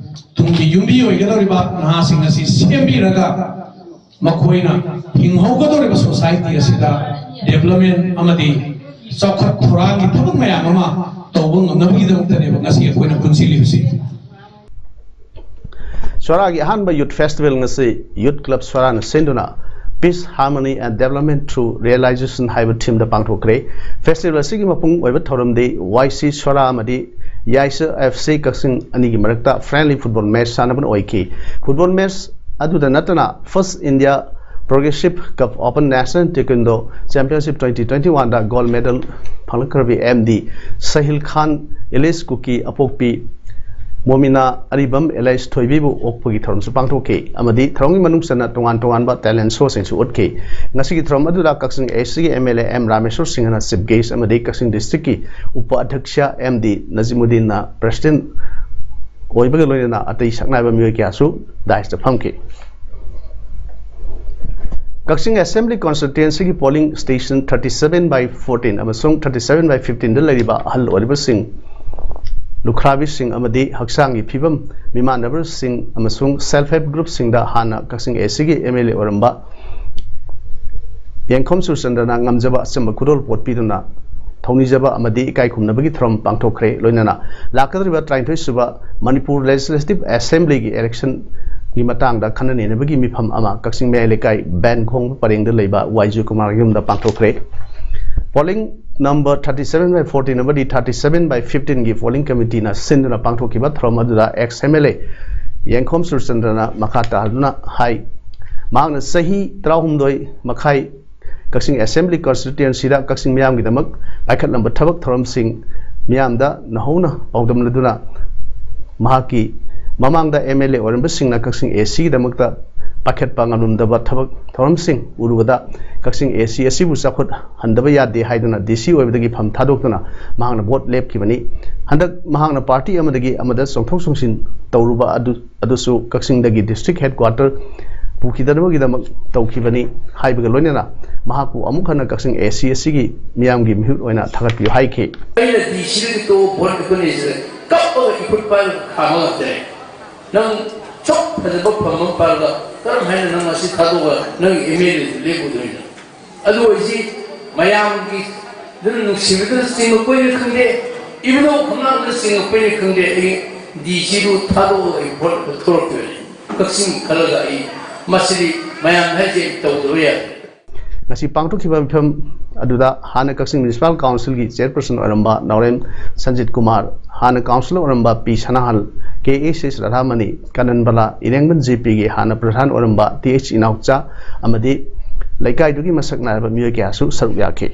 ꯇꯨꯡꯒꯤ ꯌꯨꯝꯕꯤ ꯑꯣꯏꯒꯗꯧꯔꯤꯕ ꯅꯍꯥꯁꯤꯡ ꯑꯁꯤ ꯁꯦꯝꯕꯤꯔꯒ ꯃꯈꯣꯏꯅ ꯍꯤꯡꯍꯧꯒꯗꯧꯔꯤꯕ ꯁꯣꯁꯥꯏꯇꯤ ꯑꯁꯤꯗ ꯗꯦꯕꯂꯞꯃꯦꯟ ꯑꯃꯗꯤ ꯆꯥꯎꯈꯠ ꯊꯧꯔꯥꯡꯒꯤ ꯊꯕꯛ ꯃꯌꯥꯝ ꯑꯃ ꯇꯧꯕ ꯉꯝꯅꯕꯒꯤꯗꯃꯛꯇꯅꯦꯕ ꯉꯁꯤ ꯑꯩꯈꯣꯏꯅ ꯄꯨꯟꯁꯤꯜꯂꯤꯕꯁꯤ꯫ ꯁ꯭ꯋꯔꯥꯒꯤ ꯑꯍꯥꯟꯕ ꯌꯨꯠ ꯐꯦꯁꯇꯤꯚꯦꯜ ꯉꯁꯤ ꯌꯨꯠ ꯀ꯭ꯂꯕ ꯁ꯭ꯋꯔꯥꯅ ꯁꯤꯟꯗꯨꯅ Peace, Harmony and Development Through Realization ꯍꯥꯏꯕ ꯊꯤꯝꯗ ꯄꯥꯡꯊꯣꯛꯈ꯭ꯔꯦ꯫ ꯐꯦꯁꯇꯤꯚꯦꯜ ꯑꯁꯤꯒꯤ ꯃꯄꯨꯡ ꯑꯣꯏꯕ ꯊꯧꯔꯝꯗꯤ ꯋꯥꯏ ꯁꯤ ꯁ꯭ꯋꯔꯥ ꯑꯃꯗꯤ ꯌꯥꯏꯁ ꯑꯦꯐ ꯁꯤ ꯀꯛꯆꯤꯡ ꯑꯅꯤꯒꯤ ꯃꯔꯛꯇ ꯐ꯭ꯔꯦꯟꯂꯤ ꯐꯨꯠꯕꯣꯜ ꯃꯦꯆ ꯁꯥꯟꯅꯕꯅ ꯑꯣꯏꯈꯤ꯫ ꯐꯨꯠꯕꯣꯜ ꯃꯦꯆ ꯑꯗꯨꯗ ꯅꯠꯇꯅ First India Progressive Cup Open National Taekwondo Championship twenty twenty-one ꯗ gold medal ꯐꯪꯂꯛꯈ꯭ꯔꯕꯤ M D Sahil ꯈꯥꯟ, ꯏꯂꯤꯁ ꯀꯨꯀꯤ ꯑꯄꯣꯛꯄꯤ ꯃꯣꯃꯤꯅꯥ ꯑꯔꯤꯕꯝ ꯑꯦꯂꯥꯏꯁ ꯊꯣꯏꯕꯤꯕꯨ ꯑꯣꯛꯄꯒꯤ ꯊꯧꯔꯝꯁꯨ ꯄꯥꯡꯊꯣꯛꯈꯤ ꯑꯃꯗꯤ ꯊꯧꯔꯝꯒꯤ ꯃꯅꯨꯡ ꯆꯟꯅ ꯇꯣꯉꯥꯟ ꯇꯣꯉꯥꯟꯕ talent showꯁꯤꯡꯁꯨ ꯎꯠꯈꯤ꯫ ꯉꯁꯤꯒꯤ ꯊꯧꯔꯝ ꯑꯗꯨꯗ ꯀꯛꯆꯤꯡ ꯑꯦꯁ ꯁꯤꯒꯤ M L A M Rameshwor ꯁꯤꯡꯍꯅ chief guest ꯑꯃꯗꯤ ꯀꯛꯆꯤꯡ districtꯀꯤ ꯎꯄ ꯑꯗ꯭ꯌꯛꯁ ꯑꯦꯝ ꯗꯤ ꯅꯖꯤꯃꯨꯗꯤꯟꯅ president ꯑꯣꯏꯕꯒ ꯂꯣꯏꯅꯅ ꯑꯇꯩ ꯁꯛꯅꯥꯏꯕ ꯃꯤꯑꯣꯏ ꯀꯌꯥꯁꯨ dais ꯐꯝꯈꯤ꯫ Kakching Assembly Constituencyꯒꯤ polling station thirty seven by fourteen ꯑꯃꯁꯨꯡ thirty seven by fifteen ꯗ ꯂꯩꯔꯤꯕ ꯑꯍꯜ ꯑꯣꯏꯔꯕꯁꯤꯡ, ꯂꯨꯈ꯭ꯔꯥꯕꯤꯁꯤꯡ ꯑꯃꯗꯤ ꯍꯛꯆꯥꯡꯒꯤ ꯐꯤꯕꯝ ꯃꯤꯃꯥꯟꯅꯕꯁꯤꯡ ꯑꯃꯁꯨꯡ self help groupꯁꯤꯡꯗ ꯍꯥꯟꯅ ꯀꯛꯆꯤꯡ ꯑꯦꯁ ꯁꯤꯒꯤ ꯑꯦꯝ ꯑꯦꯜ ꯑꯦ ꯑꯣꯏꯔꯝꯕ ꯌꯦꯡꯈꯣꯝ ꯁꯨꯔꯆꯟꯗ꯭ꯔꯅ ꯉꯝꯖꯕ ꯑꯆꯝꯕ ꯈꯨꯗꯣꯜꯄꯣꯠ ꯄꯤꯗꯨꯅ ꯊꯧꯅꯤꯖꯕ ꯑꯃꯗꯤ ꯏꯀꯥꯏ ꯈꯨꯝꯅꯕꯒꯤ ꯊꯧꯔꯝ ꯄꯥꯡꯊꯣꯛꯈ꯭ꯔꯦ꯫ ꯂꯣꯏꯅꯅ ꯂꯥꯛꯀꯗꯧꯔꯤꯕ ꯇꯔꯥꯅꯤꯊꯣꯏ ꯁꯨꯕ ꯃꯅꯤꯄꯨꯔ Legislative Assemblyꯒꯤ electionꯒꯤ ꯃꯇꯥꯡꯗ ꯈꯟꯅ ꯅꯩꯅꯕꯒꯤ ꯃꯤꯐꯝ ꯑꯃ ꯀꯛꯆꯤꯡ ꯃꯌꯥꯏ ꯂꯩꯀꯥꯏ ꯕꯦꯟ ꯈꯣꯡꯕ ꯄꯔꯦꯡꯗ ꯂꯩꯕ ꯋꯥꯏ ꯖꯣꯏꯀꯨꯃꯥꯔ ꯌꯨꯝꯗ ꯄꯥꯡꯊꯣꯛꯈ꯭ꯔꯦ꯫ Polling number thirty seven by fourteen ꯑꯃꯗꯤ thirty seven by fifteenꯒꯤ polling committeeꯅ ꯁꯤꯟꯗꯨꯅ ꯄꯥꯡꯊꯣꯛꯈꯤꯕ ꯊꯧꯔꯝ ꯑꯗꯨꯗ ex M L A ꯌꯦꯡꯈꯣꯝ ꯁꯨꯔꯆꯟꯗ꯭ꯔꯅ ꯃꯈꯥ ꯇꯥꯗꯨꯅ ꯍꯥꯏ, ꯃꯍꯥꯛꯅ ꯆꯍꯤ ꯇꯔꯥꯍꯨꯝꯗꯣꯏ ꯃꯈꯥꯏ ꯀꯛꯆꯤꯡ Assembly Constituencyꯗ ꯀꯛꯆꯤꯡ ꯃꯤꯌꯥꯝꯒꯤꯗꯃꯛ ꯄꯥꯏꯈꯠꯂꯝꯕ ꯊꯕꯛ ꯊꯧꯔꯝꯁꯤꯡ ꯃꯤꯌꯥꯝꯗ ꯅꯧꯍꯧꯅ ꯄꯥꯎꯗꯝꯂꯗꯨꯅ ꯃꯍꯥꯛꯀꯤ ꯃꯃꯥꯡꯗ M L A ꯑꯣꯏꯔꯝꯕꯁꯤꯡꯅ Kakching A Cꯒꯤꯗꯃꯛꯇ ꯄꯥꯏꯈꯠꯄ ꯉꯝꯂꯝꯗꯕ ꯊꯕꯛ ꯊꯧꯔꯝꯁꯤꯡ ꯎꯔꯨꯕꯗ ꯀꯛꯆꯤꯡ A C ꯑꯁꯤꯕꯨ ꯆꯥꯎꯈꯠꯍꯟꯗꯕ ꯌꯥꯗꯦ ꯍꯥꯏꯗꯨꯅ D C ꯑꯣꯏꯕꯗꯒꯤ ꯐꯝ ꯊꯥꯗꯣꯛꯇꯨꯅ ꯃꯍꯥꯛꯅ ꯚꯣꯠ ꯂꯦꯞꯈꯤꯕꯅꯤ꯫ ꯍꯟꯗꯛ ꯃꯍꯥꯛꯅ party ꯑꯃꯗꯒꯤ ꯑꯃꯗ ꯆꯣꯡꯊꯣꯛ ꯆꯣꯡꯁꯤꯟ ꯇꯧꯔꯨꯕ ꯑꯗꯨ ꯑꯗꯨꯁꯨ ꯀꯛꯆꯤꯡꯗꯒꯤ district headquarter ꯄꯨꯈꯤꯗꯅꯕꯒꯤꯗꯃꯛ ꯇꯧꯈꯤꯕꯅꯤ ꯍꯥꯏꯕꯒ ꯂꯣꯏꯅꯅ ꯃꯍꯥꯛꯄꯨ ꯑꯃꯨꯛ ꯍꯟꯅ ꯀꯛꯆꯤꯡ A C ꯑꯁꯤꯒꯤ ꯃꯤꯌꯥꯝꯒꯤ ꯃꯤꯍꯨꯠ ꯑꯣꯏꯅ ꯊꯥꯒꯠꯄꯤꯌꯨ ꯍꯥꯏꯈꯤ꯫ ꯑꯩꯅ D C ꯗꯒꯤ ꯇꯣꯛꯑꯣ ꯚꯣꯠ ꯑꯩꯈꯣꯏꯅ ꯁꯤꯗ ꯀꯞꯄꯒ ꯏꯈꯨꯠ ꯄꯥꯏꯔꯒ ꯈꯥꯝꯃ ꯉꯥꯛꯇꯅꯦ꯫ ꯅꯪ ꯁꯨꯛ ꯐꯖꯕ ꯐꯝ ꯑꯃ ꯄꯥꯏꯔꯒ ꯀꯔꯝ ꯍꯥꯏꯅ ꯅꯪ ꯑꯁꯤ ꯊꯥꯗꯣꯛꯑꯒ ꯅꯪ M L A ꯗꯨ ꯂꯦꯞꯄꯨꯗꯣꯏꯅꯣ? ꯑꯗꯨ ꯑꯣꯏꯔꯗꯤ ꯃꯌꯥꯝꯒꯤ ꯑꯗꯨꯝ ꯅꯨꯡꯁꯤꯕꯗꯨꯅ ꯆꯤꯡꯉꯛꯄꯅꯤ ꯈꯪꯗꯦ, ꯏꯕꯨꯙꯧ ꯈꯝꯂꯥꯡꯕꯅ ꯆꯤꯡꯉꯛꯄꯅꯤ ꯈꯪꯗꯦ, ꯑꯩ D C ꯗꯨ ꯊꯥꯗꯣꯛꯑꯒ ꯑꯩ ꯚꯣꯠ ꯊꯣꯛꯂꯛꯇꯣꯏꯅꯤ꯫ ꯀꯛꯆꯤꯡ ꯈꯜꯂꯒ ꯑꯩ ꯃꯁꯤꯗꯤ ꯃꯌꯥꯝ ꯍꯥꯏꯁꯦ ꯑꯩ ꯇꯧꯗꯕ ꯌꯥꯗꯦ꯫ ꯉꯁꯤ ꯄꯥꯡꯊꯣꯛꯈꯤꯕ ꯃꯤꯐꯝ ꯑꯗꯨꯗ ꯍꯥꯟꯅ ꯀꯛꯆꯤꯡ Municipal Councilꯒꯤ chairperson ꯑꯣꯏꯔꯝꯕ ꯅꯥꯎꯔꯦꯝ ꯁꯟꯖꯤꯠ ꯀꯨꯃꯥꯔ, ꯍꯥꯟꯅ councillor ꯑꯣꯏꯔꯝꯕ ꯄꯤ ꯁꯅꯥꯍꯜ, ꯀꯦ ꯑꯦꯁ ꯑꯦꯁ ꯔꯥꯙꯥꯃꯅꯤ, ꯀꯥꯅꯟꯕꯂꯥ, ꯏꯔꯦꯡꯕꯟ ꯖꯦ ꯄꯤꯒꯤ ꯍꯥꯟꯅ ꯄ꯭ꯔꯙꯥꯟ ꯑꯣꯏꯔꯝꯕ ꯇꯤ ꯑꯩꯆ ꯏꯅꯥꯎꯆꯥ ꯑꯃꯗꯤ ꯂꯩꯀꯥꯏꯗꯨꯒꯤ ꯃꯁꯛ ꯅꯥꯏꯔꯕ ꯃꯤꯑꯣꯏ ꯀꯌꯥꯁꯨ ꯁꯔꯨꯛ ꯌꯥꯈꯤ꯫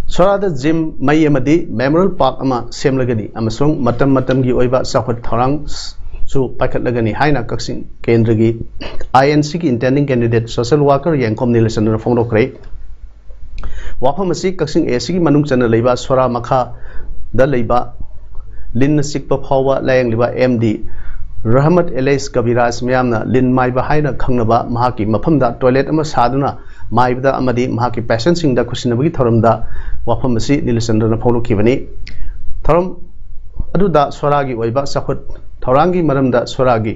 ꯁꯣꯔꯥꯗ ꯖꯤꯝ, ꯃꯩ ꯑꯃꯗꯤ ꯃꯦꯃꯣꯔꯤꯌꯦꯜ ꯄꯥꯔꯛ ꯑꯃ ꯁꯦꯝꯂꯒꯅꯤ ꯑꯃꯁꯨꯡ ꯃꯇꯝ ꯃꯇꯝꯒꯤ ꯑꯣꯏꯕ ꯆꯥꯎꯈꯠ ꯊꯧꯔꯥꯡꯁꯨ ꯄꯥꯏꯈꯠꯂꯒꯅꯤ ꯍꯥꯏꯅ ꯀꯛꯆꯤꯡ ꯀꯦꯟꯗ꯭ꯔꯒꯤ ꯑꯥꯏ ꯑꯦꯟ ꯁꯤꯒꯤ intending candidate social worker ꯌꯦꯡꯈꯣꯝ ꯅꯤꯂꯆꯟꯗ꯭ꯔꯅ ꯐꯣꯡꯗꯣꯛꯈ꯭ꯔꯦ꯫ ꯋꯥꯐꯝ ꯑꯁꯤ ꯀꯛꯆꯤꯡ ꯑꯦ ꯁꯤꯒꯤ ꯃꯅꯨꯡ ꯆꯟꯅ ꯂꯩꯕ ꯁꯣꯔꯥ ꯃꯈꯥꯗ ꯂꯩꯕ ꯂꯤꯟꯅ ꯆꯤꯛꯄ ꯐꯥꯎꯕ ꯂꯥꯌꯦꯡꯂꯤꯕ ꯑꯦꯝ ꯗꯤ ꯔꯍꯃꯠ ꯑꯦꯂꯦꯁ ꯀꯕꯤꯔꯥꯖ, ꯃꯤꯌꯥꯝꯅ ꯂꯤꯟ ꯃꯥꯏꯕ ꯍꯥꯏꯅ ꯈꯪꯅꯕ, ꯃꯍꯥꯛꯀꯤ ꯃꯐꯝꯗ ꯇꯣꯏꯂꯦꯠ ꯑꯃ ꯁꯥꯗꯨꯅ ꯃꯥꯏꯕꯗ ꯑꯃꯗꯤ ꯃꯍꯥꯛꯀꯤ ꯄꯦꯁꯦꯟꯁꯤꯡꯗ ꯈꯨꯠꯁꯤꯟꯅꯕꯒꯤ ꯊꯧꯔꯝꯗ ꯋꯥꯐꯝ ꯑꯁꯤ ꯅꯤꯂꯆꯟꯗ꯭ꯔꯅ ꯐꯣꯡꯗꯣꯛꯈꯤꯕꯅꯤ꯫ ꯊꯧꯔꯝ ꯑꯗꯨꯗ ꯁꯣꯔꯥꯒꯤ ꯑꯣꯏꯕ ꯆꯥꯎꯈꯠ ꯊꯧꯔꯥꯡꯒꯤ ꯃꯔꯝꯗ ꯁꯣꯔꯥꯒꯤ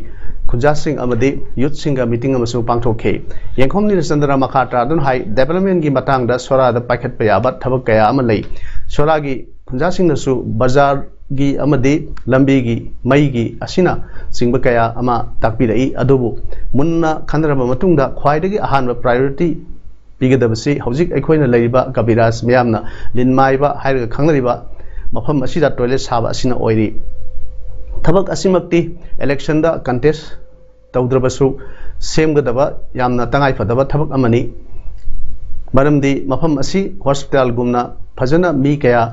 ꯈꯨꯟꯖꯥꯁꯤꯡ ꯑꯃꯗꯤ ꯌꯨꯠꯁꯤꯡꯒ ꯃꯤꯇꯤꯡ ꯑꯃꯁꯨ ꯄꯥꯡꯊꯣꯛꯈꯤ꯫ ꯌꯦꯡꯈꯣꯝ ꯅꯤꯂꯆꯟꯗ꯭ꯔꯅ ꯃꯈꯥ ꯇꯥꯗꯨꯅ ꯍꯥꯏ, ꯗꯦꯕꯂꯞꯃꯦꯟꯒꯤ ꯃꯇꯥꯡꯗ ꯁꯣꯔꯥꯗ ꯄꯥꯏꯈꯠꯄ ꯌꯥꯕ ꯊꯕꯛ ꯀꯌꯥ ꯑꯃ ꯂꯩ꯫ ꯁꯣꯔꯥꯒꯤ ꯈꯨꯟꯖꯥꯁꯤꯡꯅꯁꯨ ꯕꯖꯥꯔꯒꯤ ꯑꯃꯗꯤ ꯂꯝꯕꯤꯒꯤ, ꯃꯩꯒꯤ ꯑꯁꯤꯅꯆꯤꯡꯕ ꯀꯌꯥ ꯑꯃ ꯇꯥꯛꯄꯤꯔꯛꯏ꯫ ꯑꯗꯨꯕꯨ ꯃꯨꯟꯅ ꯈꯟꯅꯔꯕ ꯃꯇꯨꯡꯗ ꯈ꯭ꯋꯥꯏꯗꯒꯤ ꯑꯍꯥꯟꯕ priority ꯄꯤꯒꯗꯕꯁꯤ ꯍꯧꯖꯤꯛ ꯑꯩꯈꯣꯏꯅ ꯂꯩꯔꯤꯕ ꯀꯕꯤꯔꯥꯖ ꯃꯤꯌꯥꯝꯅ ꯂꯤꯟ ꯃꯥꯏꯕ ꯍꯥꯏꯔꯒ ꯈꯪꯅꯔꯤꯕ ꯃꯐꯝ ꯑꯁꯤꯗ ꯇꯣꯏꯂꯦꯠ ꯁꯥꯕ ꯑꯁꯤꯅ ꯑꯣꯏꯔꯤ꯫ ꯊꯕꯛ ꯑꯁꯤꯃꯛꯇꯤ ꯏꯂꯦꯛꯁꯟꯗ ꯀꯟꯇꯦꯁ ꯇꯧꯗ꯭ꯔꯕꯁꯨ ꯁꯦꯝꯒꯗꯕ ꯌꯥꯝꯅ ꯇꯉꯥꯏ ꯐꯗꯕ ꯊꯕꯛ ꯑꯃꯅꯤ꯫ ꯃꯔꯝꯗꯤ ꯃꯐꯝ ꯑꯁꯤ ꯍꯣꯁꯄꯤꯇꯥꯜꯒꯨꯝꯅ ꯐꯖꯅ ꯃꯤ ꯀꯌꯥ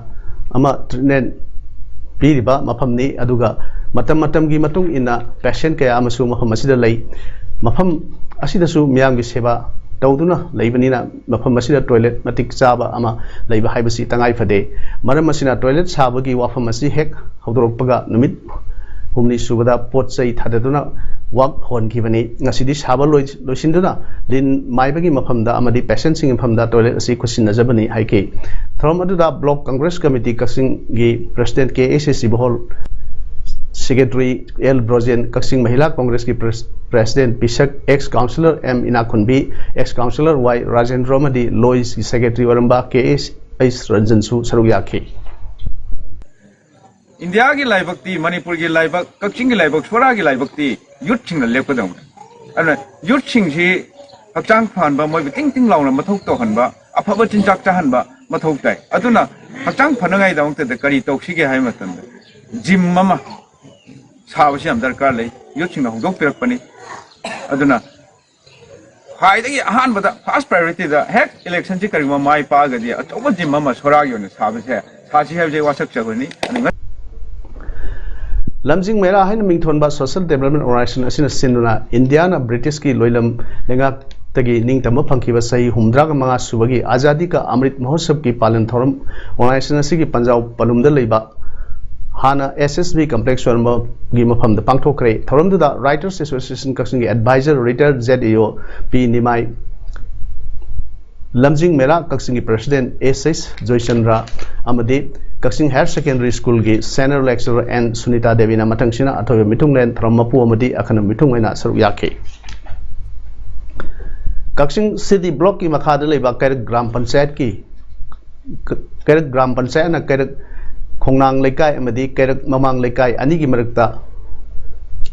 ꯑꯃ ꯇ꯭ꯔꯤꯠꯃꯦꯟ ꯄꯤꯔꯤꯕ ꯃꯐꯝꯅꯤ꯫ ꯑꯗꯨꯒ ꯃꯇꯝ ꯃꯇꯝꯒꯤ ꯃꯇꯨꯡ ꯏꯟꯅ ꯄꯦꯁꯦꯟ ꯀꯌꯥ ꯑꯃꯁꯨ ꯃꯐꯝ ꯑꯁꯤꯗ ꯂꯩ꯫ ꯃꯐꯝ ꯑꯁꯤꯗꯁꯨ ꯃꯤꯌꯥꯝꯒꯤ ꯁꯦꯕꯥ ꯇꯧꯗꯨꯅ ꯂꯩꯕꯅꯤꯅ ꯃꯐꯝ ꯑꯁꯤꯗ ꯇꯣꯏꯂꯦꯠ ꯃꯇꯤꯛ ꯆꯥꯕ ꯑꯃ ꯂꯩꯕ ꯍꯥꯏꯕꯁꯤ ꯇꯉꯥꯏ ꯐꯗꯦ꯫ ꯃꯔꯝ ꯑꯁꯤꯅ ꯇꯣꯏꯂꯦꯠ ꯁꯥꯕꯒꯤ ꯋꯥꯐꯝ ꯑꯁꯤ ꯍꯦꯛ ꯍꯧꯗꯣꯔꯛꯄꯒ ꯅꯨꯃꯤꯠ ꯍꯨꯝꯅꯤ ꯁꯨꯕꯗ ꯄꯣꯠ ꯆꯩ ꯊꯥꯗꯗꯨꯅ ꯋꯥꯛ ꯍꯧꯍꯟꯈꯤꯕꯅꯤ꯫ ꯉꯁꯤꯗꯤ ꯁꯥꯕ ꯂꯣꯏ-, ꯂꯣꯏꯁꯤꯟꯗꯨꯅ ꯂꯤꯟ ꯃꯥꯏꯕꯒꯤ ꯃꯐꯝꯗ ꯑꯃꯗꯤ ꯄꯦꯁꯦꯟꯁꯤꯡꯒꯤ ꯃꯐꯝꯗ ꯇꯣꯏꯂꯦꯠ ꯑꯁꯤ ꯈꯨꯠꯁꯤꯟꯅꯖꯕꯅꯤ ꯍꯥꯏꯈꯤ꯫ ꯊꯧꯔꯝ ꯑꯗꯨꯗ ꯕ꯭ꯂꯣꯛ ꯀꯪꯒ꯭ꯔꯦꯁ ꯀꯃꯤꯇꯤ ꯀꯛꯆꯤꯡꯒꯤ president K S S C ꯕꯍꯣꯜ ꯁꯦꯀ꯭ꯔꯦꯇꯔꯤ ꯑꯦꯜ ꯕ꯭ꯔꯣꯖꯦꯟ, ꯀꯛꯆꯤꯡ ꯃꯍꯤꯂꯥ ꯀꯪꯒ꯭ꯔꯦꯁꯀꯤ ꯄ꯭ꯔꯦꯁ-, president Pishak, ex councillor M Inakhunbi, ex councillor Y Rajendro ꯑꯃꯗꯤ ꯂꯣꯏꯁꯀꯤ ꯁꯦꯀ꯭ꯔꯦꯇꯔꯤ ꯑꯣꯏꯔꯝꯕ ꯀꯦ ꯑꯦꯁ ꯑꯩꯆ ꯔꯟꯖꯟꯁꯨ ꯁꯔꯨꯛ ꯌꯥꯈꯤ꯫ ꯏꯟꯗꯤꯌꯥꯒꯤ ꯂꯥꯏꯕꯛꯇꯤ, ꯃꯅꯤꯄꯨꯔꯒꯤ ꯂꯥꯏꯕꯛ, ꯀꯛꯆꯤꯡꯒꯤ ꯂꯥꯏꯕꯛ, ꯁꯣꯔꯥꯒꯤ ꯂꯥꯏꯕꯛꯇꯤ ꯌꯨꯠꯁꯤꯡꯅ ꯂꯦꯞꯀꯗꯧꯅꯤ꯫ ꯑꯗꯨꯅ ꯌꯨꯠꯁꯤꯡꯁꯤ ꯍꯛꯆꯥꯡ ꯐꯍꯟꯕ, ꯃꯣꯏꯕꯨ ꯇꯤꯡ ꯇꯤꯡ ꯂꯥꯎꯅ ꯃꯊꯧ ꯇꯧꯍꯟꯕ, ꯑꯐꯕ ꯆꯤꯟꯖꯥꯛ ꯆꯥꯍꯟꯕ ꯃꯊꯧ ꯇꯥꯏ꯫ ꯑꯗꯨꯅ ꯍꯛꯆꯥꯡ ꯐꯅꯉꯥꯏꯗꯃꯛꯇꯗ ꯀꯔꯤ ꯇꯧꯁꯤꯒꯦ ꯍꯥꯏꯕ ꯃꯇꯝꯗ, ꯖꯤꯝ ꯑꯃ ꯁꯥꯕꯁꯤ ꯌꯥꯝ ꯗꯔꯀꯥꯔ ꯂꯩ꯫ ꯌꯨꯠꯁꯤꯡꯅ ꯍꯧꯗꯣꯛꯄꯤꯔꯛꯄꯅꯤ꯫ ꯑꯗꯨꯅ ꯈ꯭ꯋꯥꯏꯗꯒꯤ ꯑꯍꯥꯟꯕꯗ, ꯐꯥꯔꯁ ꯄ꯭ꯔꯥꯏꯌꯣꯔꯤꯇꯤꯗ, ꯍꯦꯛ ꯏꯂꯦꯛꯁꯟꯁꯤ ꯀꯔꯤꯒꯨꯝꯕ ꯃꯥꯏ ꯄꯥꯛꯑꯒꯗꯤ, ꯑꯆꯧꯕ ꯖꯤꯝ ꯑꯃ ꯁꯣꯔꯥꯒꯤ ꯑꯣꯏꯅ ꯁꯥꯕꯁꯦ ꯁꯥꯁꯤ ꯍꯥꯏꯕꯁꯦ ꯑꯩ ꯋꯥꯁꯛꯆꯕꯅꯤ꯫ ꯑꯗꯨ ꯉ- ꯂꯝꯖꯤꯡ ꯃꯦꯔꯥ ꯍꯥꯏꯅ ꯃꯤꯡꯊꯣꯟꯕ ꯁꯣꯁꯤꯌꯦꯜ ꯗꯦꯕꯂꯞꯃꯦꯟ ꯑꯣꯔꯒꯅꯥꯏꯖꯦꯁꯟ ꯑꯁꯤꯅ ꯁꯤꯟꯗꯨꯅ ꯏꯟꯗꯤꯌꯥꯅ ꯕ꯭ꯔꯤꯇꯤꯁꯀꯤ ꯂꯣꯏꯂꯝ ꯂꯩꯉꯥꯛꯇꯒꯤ ꯅꯤꯡꯇꯝꯕ ꯐꯪꯈꯤꯕ ꯆꯍꯤ ꯍꯨꯝꯐꯨꯇꯔꯥꯒ ꯃꯉꯥ ꯁꯨꯕꯒꯤ ꯑꯖꯥꯗꯤ ꯀꯥ ꯑꯃ꯭ꯔꯤꯠ ꯃꯍꯣꯠꯁꯕꯀꯤ ꯄꯥꯂꯟ ꯊꯧꯔꯝ ꯑꯣꯔꯒꯅꯥꯏꯖꯦꯁꯟ ꯑꯁꯤꯒꯤ ꯄꯟꯖꯥꯎ ꯄꯅꯨꯝꯗ ꯂꯩꯕ ꯍꯥꯟꯅ ꯑꯦꯁ ꯑꯦꯁ ꯕꯤ ꯀꯝꯄ꯭ꯂꯦꯛꯁ ꯑꯣꯏꯔꯝꯕꯒꯤ ꯃꯐꯝꯗ ꯄꯥꯡꯊꯣꯛꯈ꯭ꯔꯦ꯫ ꯊꯧꯔꯝꯗꯨꯗ ꯔꯥꯏꯇꯔꯁ ꯑꯦꯁꯣꯁꯤꯌꯦꯁꯟ ꯀꯛꯆꯤꯡꯒꯤ ꯑꯦꯗꯚꯥꯏꯖꯔ ꯔꯤꯇꯥꯌꯔ ꯖꯦꯠ ꯑꯦ ꯑꯣ ꯄꯤ ꯅꯤꯃꯥꯏ, ꯂꯝꯖꯤꯡ ꯃꯦꯔꯥ ꯀꯛꯆꯤꯡꯒꯤ ꯄ꯭ꯔꯦꯁꯤꯗꯦꯟꯠ ꯑꯦꯁ ꯑꯦꯁ ꯖꯣꯏꯆꯟꯗ꯭ꯔ ꯑꯃꯗꯤ ꯀꯛꯆꯤꯡ ꯍꯥꯌꯔ ꯁꯦꯀꯦꯟꯗꯔꯤ ꯁ꯭ꯀꯨꯜꯒꯤ ꯁꯦꯅꯤꯌꯔ ꯂꯦꯛꯆꯔꯔ ꯑꯦꯟ ꯁꯨꯅꯤꯇꯥ ꯗꯦꯕꯤꯅ ꯃꯊꯪꯁꯤꯅ ꯑꯊꯣꯏꯕ ꯃꯤꯊꯨꯡꯂꯦꯟ ꯊꯧꯔꯝ ꯃꯄꯨ ꯑꯃꯗꯤ ꯑꯈꯟꯅꯕ ꯃꯤꯊꯨꯡ ꯑꯣꯏꯅ ꯁꯔꯨꯛ ꯌꯥꯈꯤ꯫ ꯀꯛꯆꯤꯡ ꯁꯤꯇꯤ ꯕ꯭ꯂꯣꯛꯀꯤ ꯃꯈꯥꯗ ꯂꯩꯕ ꯀꯩꯔꯛ ꯒ꯭ꯔꯥꯝ ꯄꯟꯆꯥꯌꯠꯀꯤ ꯀꯩꯔꯛ ꯒ꯭ꯔꯥꯝ ꯄꯟꯆꯥꯌꯠꯅ ꯀꯩꯔꯛ ꯈꯣꯡꯅꯥꯡ ꯂꯩꯀꯥꯏ ꯑꯃꯗꯤ ꯀꯩꯔꯛ ꯃꯃꯥꯡ ꯂꯩꯀꯥꯏ ꯑꯅꯤꯒꯤ ꯃꯔꯛꯇ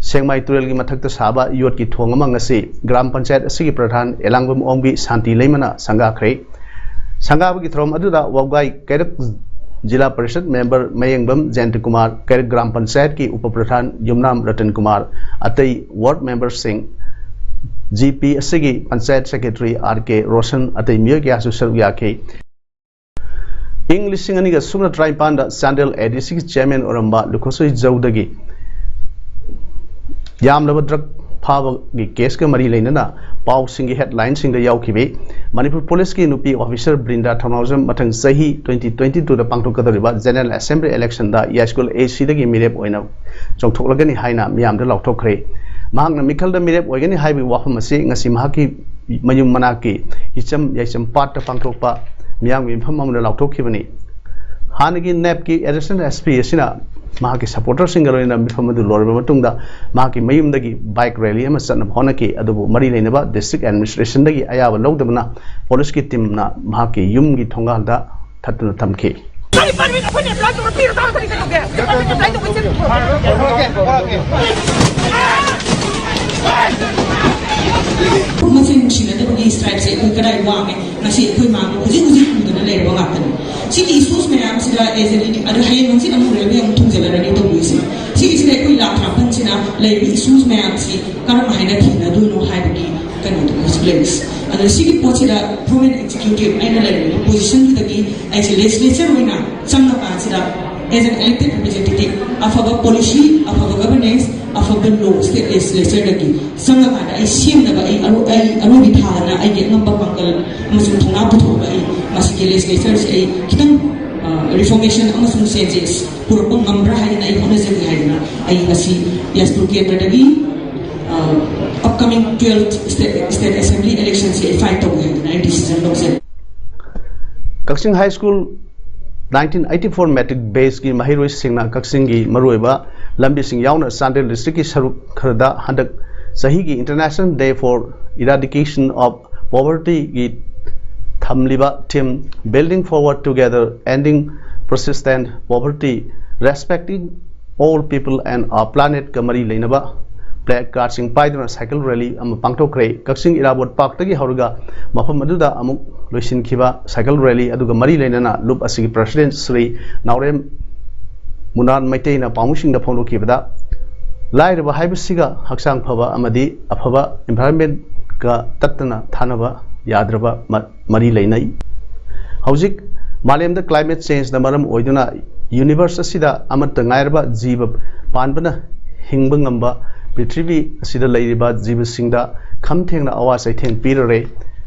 ꯁꯦꯡꯃꯥꯏ ꯇꯨꯔꯦꯜꯒꯤ ꯃꯊꯛꯇ ꯁꯥꯕ ꯌꯣꯠꯀꯤ ꯊꯣꯡ ꯑꯃ ꯉꯁꯤ ꯒ꯭ꯔꯥꯝ ꯄꯟꯆꯥꯌꯠ ꯑꯁꯤꯒꯤ ꯄ꯭ꯔꯙꯥꯟ ꯑꯦꯂꯥꯡꯕꯝ ꯑꯣꯡꯕꯤ ꯁꯥꯟꯇꯤ ꯂꯩꯃꯅ ꯁꯪꯒꯥꯈ꯭ꯔꯦ꯫ ꯁꯪꯒꯥꯕꯒꯤ ꯊꯧꯔꯝ ꯑꯗꯨꯗ ꯋꯥꯕꯒꯥꯏ ꯀꯩꯔꯛ ꯖꯤꯂꯥ ꯄꯔꯤꯁꯠ ꯃꯦꯝꯕꯔ ꯃꯌꯦꯡꯕꯝ ꯖꯌꯟꯇ ꯀꯨꯃꯥꯔ, ꯀꯩꯔꯛ ꯒ꯭ꯔꯥꯝ ꯄꯟꯆꯥꯌꯠꯀꯤ ꯎꯄ ꯄ꯭ꯔꯙꯥꯟ ꯌꯨꯝꯅꯥꯝ ꯔꯇꯟ ꯀꯨꯃꯥꯔ, ꯑꯇꯩ ꯋꯥꯔꯗ ꯃꯦꯝꯕꯔꯁꯤꯡ, ꯖꯤ ꯄꯤ ꯑꯁꯤꯒꯤ ꯄꯟꯆꯥꯌꯠ ꯁꯦꯀ꯭ꯔꯦꯇꯔꯤ ꯑꯥꯔ ꯀꯦ ꯔꯣꯁꯟ, ꯑꯇꯩ ꯃꯤꯑꯣꯏ ꯀꯌꯥꯁꯨ ꯁꯔꯨꯛ ꯌꯥꯈꯤ꯫ ꯏꯪ ꯂꯤꯁꯤꯡ ꯑꯅꯤꯒ ꯁꯨꯞꯅ ꯇꯔꯥꯅꯤꯄꯥꯟꯗ ꯆꯥꯟꯗꯦꯜ ꯑꯦ ꯗꯤ ꯁꯤꯒꯤ ꯆꯤꯌꯔꯃꯦꯟ ꯑꯣꯏꯔꯝꯕ ꯂꯨꯈꯣꯁꯣꯏ ꯖꯧꯗꯒꯤ ꯌꯥꯝꯂꯕ ꯗ꯭ꯔꯒ ꯐꯥꯕꯒꯤ ꯀꯦꯁꯀ ꯃꯔꯤ ꯂꯩꯅꯅ ꯄꯥꯎꯁꯤꯡꯒꯤ ꯍꯦꯗꯂꯥꯏꯟꯁꯤꯡꯗ ꯌꯥꯎꯈꯤꯕꯤ ꯃꯅꯤꯄꯨꯔ ꯄꯨꯂꯤꯁꯀꯤ ꯅꯨꯄꯤ ꯑꯣꯐꯤꯁꯔ ꯕ꯭ꯔꯤꯟꯗꯥ ꯊꯧꯅꯥꯎꯖꯝ ꯃꯊꯪ ꯆꯍꯤ ꯇ꯭ꯋꯦꯟꯇꯤ ꯇ꯭ꯋꯦꯟꯇꯤ ꯇꯨꯗ ꯄꯥꯡꯊꯣꯛꯀꯗꯧꯔꯤꯕ ꯖꯦꯅꯔꯦꯜ ꯑꯦꯁꯦꯝꯕ꯭ꯂꯤ ꯏꯂꯦꯛꯁꯟꯗ ꯌꯥꯏꯁ꯭ꯀꯨꯜ ꯑꯦ ꯁꯤꯗꯒꯤ ꯃꯤꯔꯦꯞ ꯑꯣꯏꯅ ꯆꯣꯡꯊꯣꯛꯂꯒꯅꯤ ꯍꯥꯏꯅ ꯃꯤꯌꯥꯝꯗ ꯂꯥꯎꯊꯣꯛꯈ꯭ꯔꯦ꯫ ꯃꯍꯥꯛꯅ ꯃꯤꯈꯜꯗ ꯃꯤꯔꯦꯞ ꯑꯣꯏꯒꯅꯤ ꯍꯥꯏꯕꯒꯤ ꯋꯥꯐꯝ ꯑꯁꯤ ꯉꯁꯤ ꯃꯍꯥꯛꯀꯤ ꯃꯌꯨꯝ ꯃꯅꯥꯛꯀꯤ ꯍꯤꯆꯝ ꯌꯥꯏꯆꯝ ꯄꯥꯠꯇ ꯄꯥꯡꯊꯣꯛꯄ ꯃꯤꯌꯥꯝꯒꯤ ꯃꯤꯐꯝ ꯑꯃꯗ ꯂꯥꯎꯊꯣꯛꯈꯤꯕꯅꯤ꯫ ꯍꯥꯟꯅꯒꯤ ꯅꯦꯞꯀꯤ ꯑꯦꯗꯤꯁꯅꯦꯜ ꯑꯦꯁ ꯄꯤ ꯑꯁꯤꯅ ꯃꯍꯥꯛꯀꯤ ꯁꯄꯣꯔꯇꯔꯁꯤꯡꯒ ꯂꯣꯏꯅꯅ ꯃꯤꯐꯝ ꯑꯗꯨ ꯂꯣꯏꯔꯕ ꯃꯇꯨꯡꯗ ꯃꯍꯥꯛꯀꯤ ꯃꯌꯨꯝꯗꯒꯤ ꯕꯥꯏꯛ ꯔꯦꯂꯤ ꯑꯃ ꯆꯠꯅꯕ ꯍꯣꯠꯅꯈꯤ, ꯑꯗꯨꯕꯨ ꯃꯔꯤ ꯂꯩꯅꯕ ꯗꯤꯁꯇ꯭ꯔꯤꯛ ꯑꯦꯗꯃꯤꯅꯤꯁꯇ꯭ꯔꯦꯁꯟꯗꯒꯤ ꯑꯌꯥꯕ ꯂꯧꯗꯕꯅ ꯄꯨꯂꯤꯁꯀꯤ ꯇꯤꯝꯅ ꯃꯍꯥꯛꯀꯤ ꯌꯨꯝꯒꯤ ꯊꯣꯡꯒꯥꯜꯗ ꯊꯠꯇꯨꯅ ꯊꯝꯈꯤ꯫ ꯀꯔꯤ ꯄꯥꯔꯃꯤꯠ? ꯑꯩꯈꯣꯏꯅ ꯑꯦꯄ꯭ꯂꯥꯏ ꯇꯧꯔ ꯄꯤꯔ ꯇꯥꯔꯒꯗꯤ ꯀꯩꯗꯧꯒꯦ? ꯀꯔꯤ ꯄꯥꯔꯃꯤꯠ ꯑꯦꯄ꯭ꯂꯥꯏ ꯇꯧꯕ ꯆꯠꯂꯤꯅꯣ? ꯃꯁꯦ ꯅꯨꯡꯁꯤꯅꯗꯕꯒꯤ ꯁ꯭ꯇ꯭ꯔꯥꯏꯛꯁꯦ ꯑꯩꯈꯣꯏ ꯀꯗꯥꯏ ꯋꯥꯡꯉꯦ? ꯉꯁꯤ ꯑꯩꯈꯣꯏ ꯃꯥꯡꯗ ꯍꯧꯖꯤꯛ ꯍꯧꯖꯤꯛ ꯎꯗꯅ ꯂꯩꯔꯕ ꯉꯥꯛꯇꯅꯤ꯫ ꯁꯤꯒꯤ ꯏꯁꯨꯁ ꯃꯌꯥꯝꯁꯤꯗ ꯑꯦꯖꯦꯟ ꯑꯗꯨ ꯍꯌꯦꯡ ꯍꯪꯆꯤꯠ ꯑꯃꯨꯛ ꯔꯦꯂꯤ ꯑꯃꯨꯛ ꯊꯨꯡꯖꯜꯂꯔꯅꯤ ꯇꯧꯗꯣꯏꯁꯦ꯫ ꯁꯤꯒꯤꯁꯤꯗ ꯑꯩꯈꯣꯏ ꯂꯥꯛ ꯇꯔꯥꯃꯥꯄꯟꯁꯤꯅ ꯂꯩꯔꯤꯕ ꯏꯁꯨꯁ ꯃꯌꯥꯝꯁꯤ ꯀꯔꯝ ꯍꯥꯏꯅ ꯊꯦꯡꯅꯗꯣꯏꯅꯣ ꯍꯥꯏꯕꯒꯤ ꯀꯩꯅꯣꯗꯣ ꯍꯧꯖꯤꯛ ꯂꯩꯔꯤꯁꯦ꯫ ꯑꯗꯨꯅ ꯁꯤꯒꯤ ꯄꯣꯠꯁꯤꯗ ꯄ꯭ꯔꯣꯃꯤꯅꯦꯟ ꯑꯦꯛꯖꯤꯀ꯭ꯌꯨꯇꯤꯚ ꯑꯩꯅ ꯂꯩꯔꯤꯕ ꯄꯣꯖꯤꯁꯟꯗꯨꯗꯒꯤ ꯑꯩꯁꯦ ꯂꯦꯖꯤꯁꯂꯦꯆꯔ ꯑꯣꯏꯅ ꯆꯪꯉꯀꯥꯟꯁꯤꯗ, as an elected representative, ꯑꯐꯕ ꯄꯣꯂꯤꯁꯤ, ꯑꯐꯕ ꯒꯚꯔꯅꯦꯟꯁ, ꯑꯐꯕ ꯂꯣ ꯁ꯭ꯇꯦꯠ ꯂꯦꯖꯤꯁꯂꯦꯆꯔꯗꯒꯤ ꯆꯪꯉꯀꯥꯟꯗ ꯑꯩ ꯁꯦꯝꯅꯕ ꯑꯩ ꯑꯔꯣ-, ꯑꯩ ꯑꯔꯣꯏꯕꯤ ꯊꯥꯗꯅ ꯑꯩꯒꯤ ꯑꯉꯝꯕ ꯄꯥꯡꯒꯜ ꯑꯃꯁꯨꯡ ꯊꯧꯅꯥ ꯄꯨꯊꯣꯛꯑꯒ ꯑꯩ ꯃꯁꯤꯒꯤ ꯂꯦꯖꯤꯁꯂꯦꯆꯔꯁꯦ ꯑꯩ ꯈꯤꯇꯪ ꯔꯤꯐꯣꯔꯃꯦꯁꯟ ꯑꯃꯁꯨꯡ ꯆꯦꯟꯖꯦꯁ ꯄꯨꯔꯛꯄ ꯉꯝꯕ꯭ꯔꯥ ꯍꯥꯏꯗꯅ ꯑꯩ ꯍꯣꯠꯅꯖꯒꯦ ꯍꯥꯏꯗꯅ ꯑꯩ ꯉꯁꯤ ꯌꯥꯏꯁꯀꯨꯜ ꯀꯦꯟꯗ꯭ꯔꯗꯒꯤ ꯑꯞꯀꯃꯤꯡ ꯇꯨꯌꯦꯜꯐ ꯁ꯭ꯇꯦꯠ ꯑꯦꯁꯦꯝꯕ꯭ꯂꯤ ꯏꯂꯦꯛꯁꯟꯁꯦ ꯑꯩ ꯐꯥꯏꯠ ꯇꯧꯒꯦ ꯍꯥꯏꯗꯅ ꯑꯩ ꯗꯤꯁꯤꯖꯟ ꯂꯧꯖꯩ꯫ ꯀꯛꯆꯤꯡ high school nineteen eighty four matric ꯕꯦꯆꯀꯤ ꯃꯍꯩꯔꯣꯏꯁꯤꯡꯅ ꯀꯛꯆꯤꯡꯒꯤ ꯃꯔꯨꯑꯣꯏꯕ ꯂꯝꯕꯤꯁꯤꯡ ꯌꯥꯎꯅ ꯆꯥꯟꯗꯦꯜ ꯗꯤꯁꯇ꯭ꯔꯤꯛꯀꯤ ꯁꯔꯨꯛ ꯈꯔꯗ ꯍꯟꯗꯛ ꯆꯍꯤꯒꯤ International Day for Eradication of Povertyꯒꯤ ꯊꯝꯂꯤꯕ theme Building Forward Together, Ending Persistent Poverty, Respecting All People and Our Planetꯀ ꯃꯔꯤ ꯂꯩꯅꯕ ꯄ꯭ꯂꯦ ꯀꯥꯔꯗꯁꯤꯡ ꯄꯥꯏꯗꯨꯅ ꯁꯥꯏꯀꯜ ꯔꯦꯂꯤ ꯑꯃ ꯄꯥꯡꯊꯣꯛꯈ꯭ꯔꯦ꯫ ꯀꯛꯆꯤꯡ ꯏꯔꯥꯕꯣꯠ ꯄꯥꯔꯛꯇꯒꯤ ꯍꯧꯔꯒ ꯃꯐꯝ ꯑꯗꯨꯗ ꯑꯃꯨꯛ ꯂꯣꯏꯁꯤꯟꯈꯤꯕ ꯁꯥꯏꯀꯜ ꯔꯦꯂꯤ ꯑꯗꯨꯒ ꯃꯔꯤ ꯂꯩꯅꯅ ꯂꯨꯞ ꯑꯁꯤꯒꯤ ꯄ꯭ꯔꯁꯤꯗꯦꯟꯠ ꯁ꯭ꯔꯤ ꯅꯥꯎꯔꯦꯝ ꯃꯨꯅꯥꯟ ꯃꯩꯇꯩꯅ ꯄꯥꯎꯃꯤꯁꯤꯡꯗ ꯐꯣꯡꯗꯣꯛꯈꯤꯕꯗ, ꯂꯥꯏꯔꯕ ꯍꯥꯏꯕꯁꯤꯒ ꯍꯛꯆꯥꯡ ꯐꯕ ꯑꯃꯗꯤ ꯑꯐꯕ ꯏꯟꯚꯥꯏꯔꯟꯃꯦꯟꯠꯀ ꯇꯠꯇꯅ ꯊꯥꯅꯕ ꯌꯥꯗ꯭ꯔꯕ ꯃ-, ꯃꯔꯤ ꯂꯩꯅꯩ꯫ ꯍꯧꯖꯤꯛ ꯃꯥꯂꯦꯝꯗ ꯀ꯭ꯂꯥꯏꯃꯦꯠ ꯆꯦꯟꯖꯅ ꯃꯔꯝ ꯑꯣꯏꯗꯨꯅ ꯌꯨꯅꯤꯚꯔꯁ ꯑꯁꯤꯗ ꯑꯃꯠꯇ ꯉꯥꯏꯔꯕ ꯖꯤꯕ ꯄꯥꯟꯕꯅ ꯍꯤꯡꯕ ꯉꯝꯕ ꯄ꯭ꯔꯤꯊꯤꯕꯤ ꯑꯁꯤꯗ ꯂꯩꯔꯤꯕ ꯖꯤꯕꯁꯤꯡꯗ ꯈꯝ ꯊꯦꯡꯅ ꯑꯋꯥ ꯆꯩꯊꯦꯡ ꯄꯤꯔꯔꯦ꯫